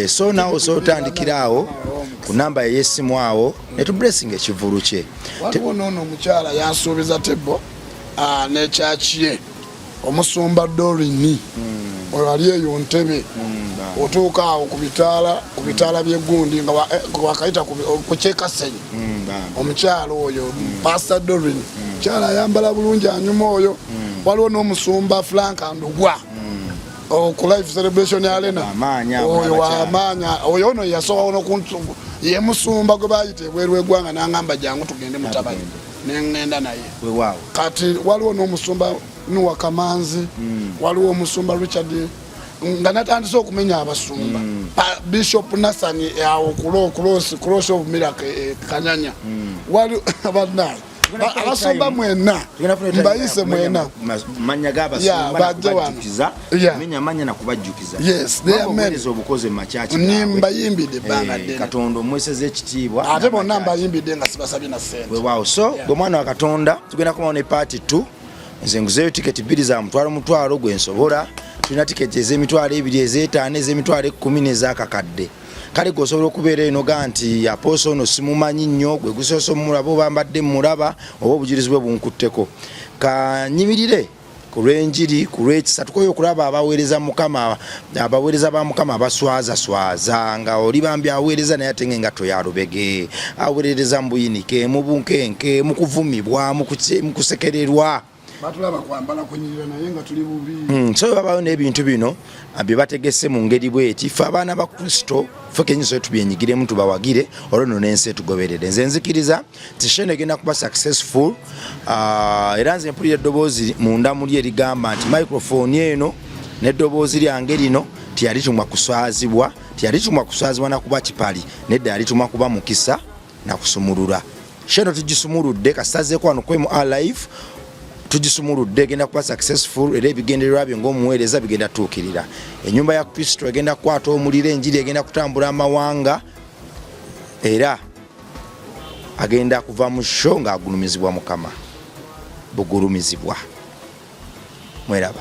So naawe osobola otandikira awo ku namba ey'essimu awo netublessing ekivulu kye. Waliwo noono omukyala yansuubiza table n'ekyaki ye, omusumba Dorini oyo ali eyo Ntebe. Otuuka awo ku bitaala by'egundi nga wakayita ku kyekasenyi, omukyala oyo Pastor Dorin, mukyala ayambala bulungi, anyuma oyo. Waliwo n'omusumba Frank Ndugwa ku Life Celebration Arena. Oyo wamaanyi oyo. Ono yasooka nokuntu ye musumba gwe bayita ebweru w'eggwanga, n'angamba, "Jangu tugende, mutabani," neŋŋenda naye. Kati waliwo n'omusumba Nuwa Kamanzi, waliwo omusumba Richard, nga natandise okumenya abasumba, Bishop Nasani awo Cross of Miracle, Kanyanya. Wali banaye abasumba mwena mbayise mwena. Manya g'abasumba nakubajjukiza, menya manya nakubajjukiza. Yes, they are men. Obukoze makyaki. Mbayimbidde ebbanga ddene. Katonda omweseza ekitiibwa. Ate bonna mbayimbidde nga sibasabye na ssente. Weewaawo. So gwe mwana wa Katonda, tugenda kumawo ne part 2. Nze nguzeeyo tiketi bbiri za mutwalo mutwalo gwe nsobola. Tulina tiketi ez'emitwalo 2, ez'etaano, ez'emitwalo 10 n'ezakakadde. Kale gwe osobola okubeera eno ga nti apostle ono simumanyi nnyo, gwe gusoose omulaba, oba mbadde mulaba, oba obujulizi bwe bunkutteko, kanyimirire ku lw'enjiri, ku lw'ekisa. Tukoye okulaba abaweereza Mukama, abaweereza ba Mukama abaswazaswaza, nga oli bambi aweereza naye ate ng'engatto ya lubege, aweerereza mu buyinike, mu bunkenke, mu kuvumibwa, mu kusekererwa. Batulaba kwambala kunyirira naye nga tuli bubi. So babayo n'ebintu bino bye bategese mu ngeri bweti, ffe abaana ba Kristo ffe kenyini tubyenyigiremu, tubawagire, olwo nno n'ensi etugoberere. Nze nzikiriza nti show eno egenda kuba successful. Era nze mpulira eddoboozi munda muli erigamba nti microphone eno n'eddoboozi lyange lino teyalitumwa kuswazibwa, teyalitumwa kuswazibwa nakuba kipali, nedda, yalitumwa kuba mukisa nakusumulula. Show eno tugisumuludde, kasazeeko wano kwemu alive, tugisumuludde, egenda kuba successful era ebigendererwa bye ng'omuweereza bigenda tuukirira. Ennyumba ya Kristo egenda kukwata omuliro, enjiri egenda kutambula amawanga, era agenda kuva mu show ng'agulumizibwa Mukama. Bugulumizibwa, mweraba.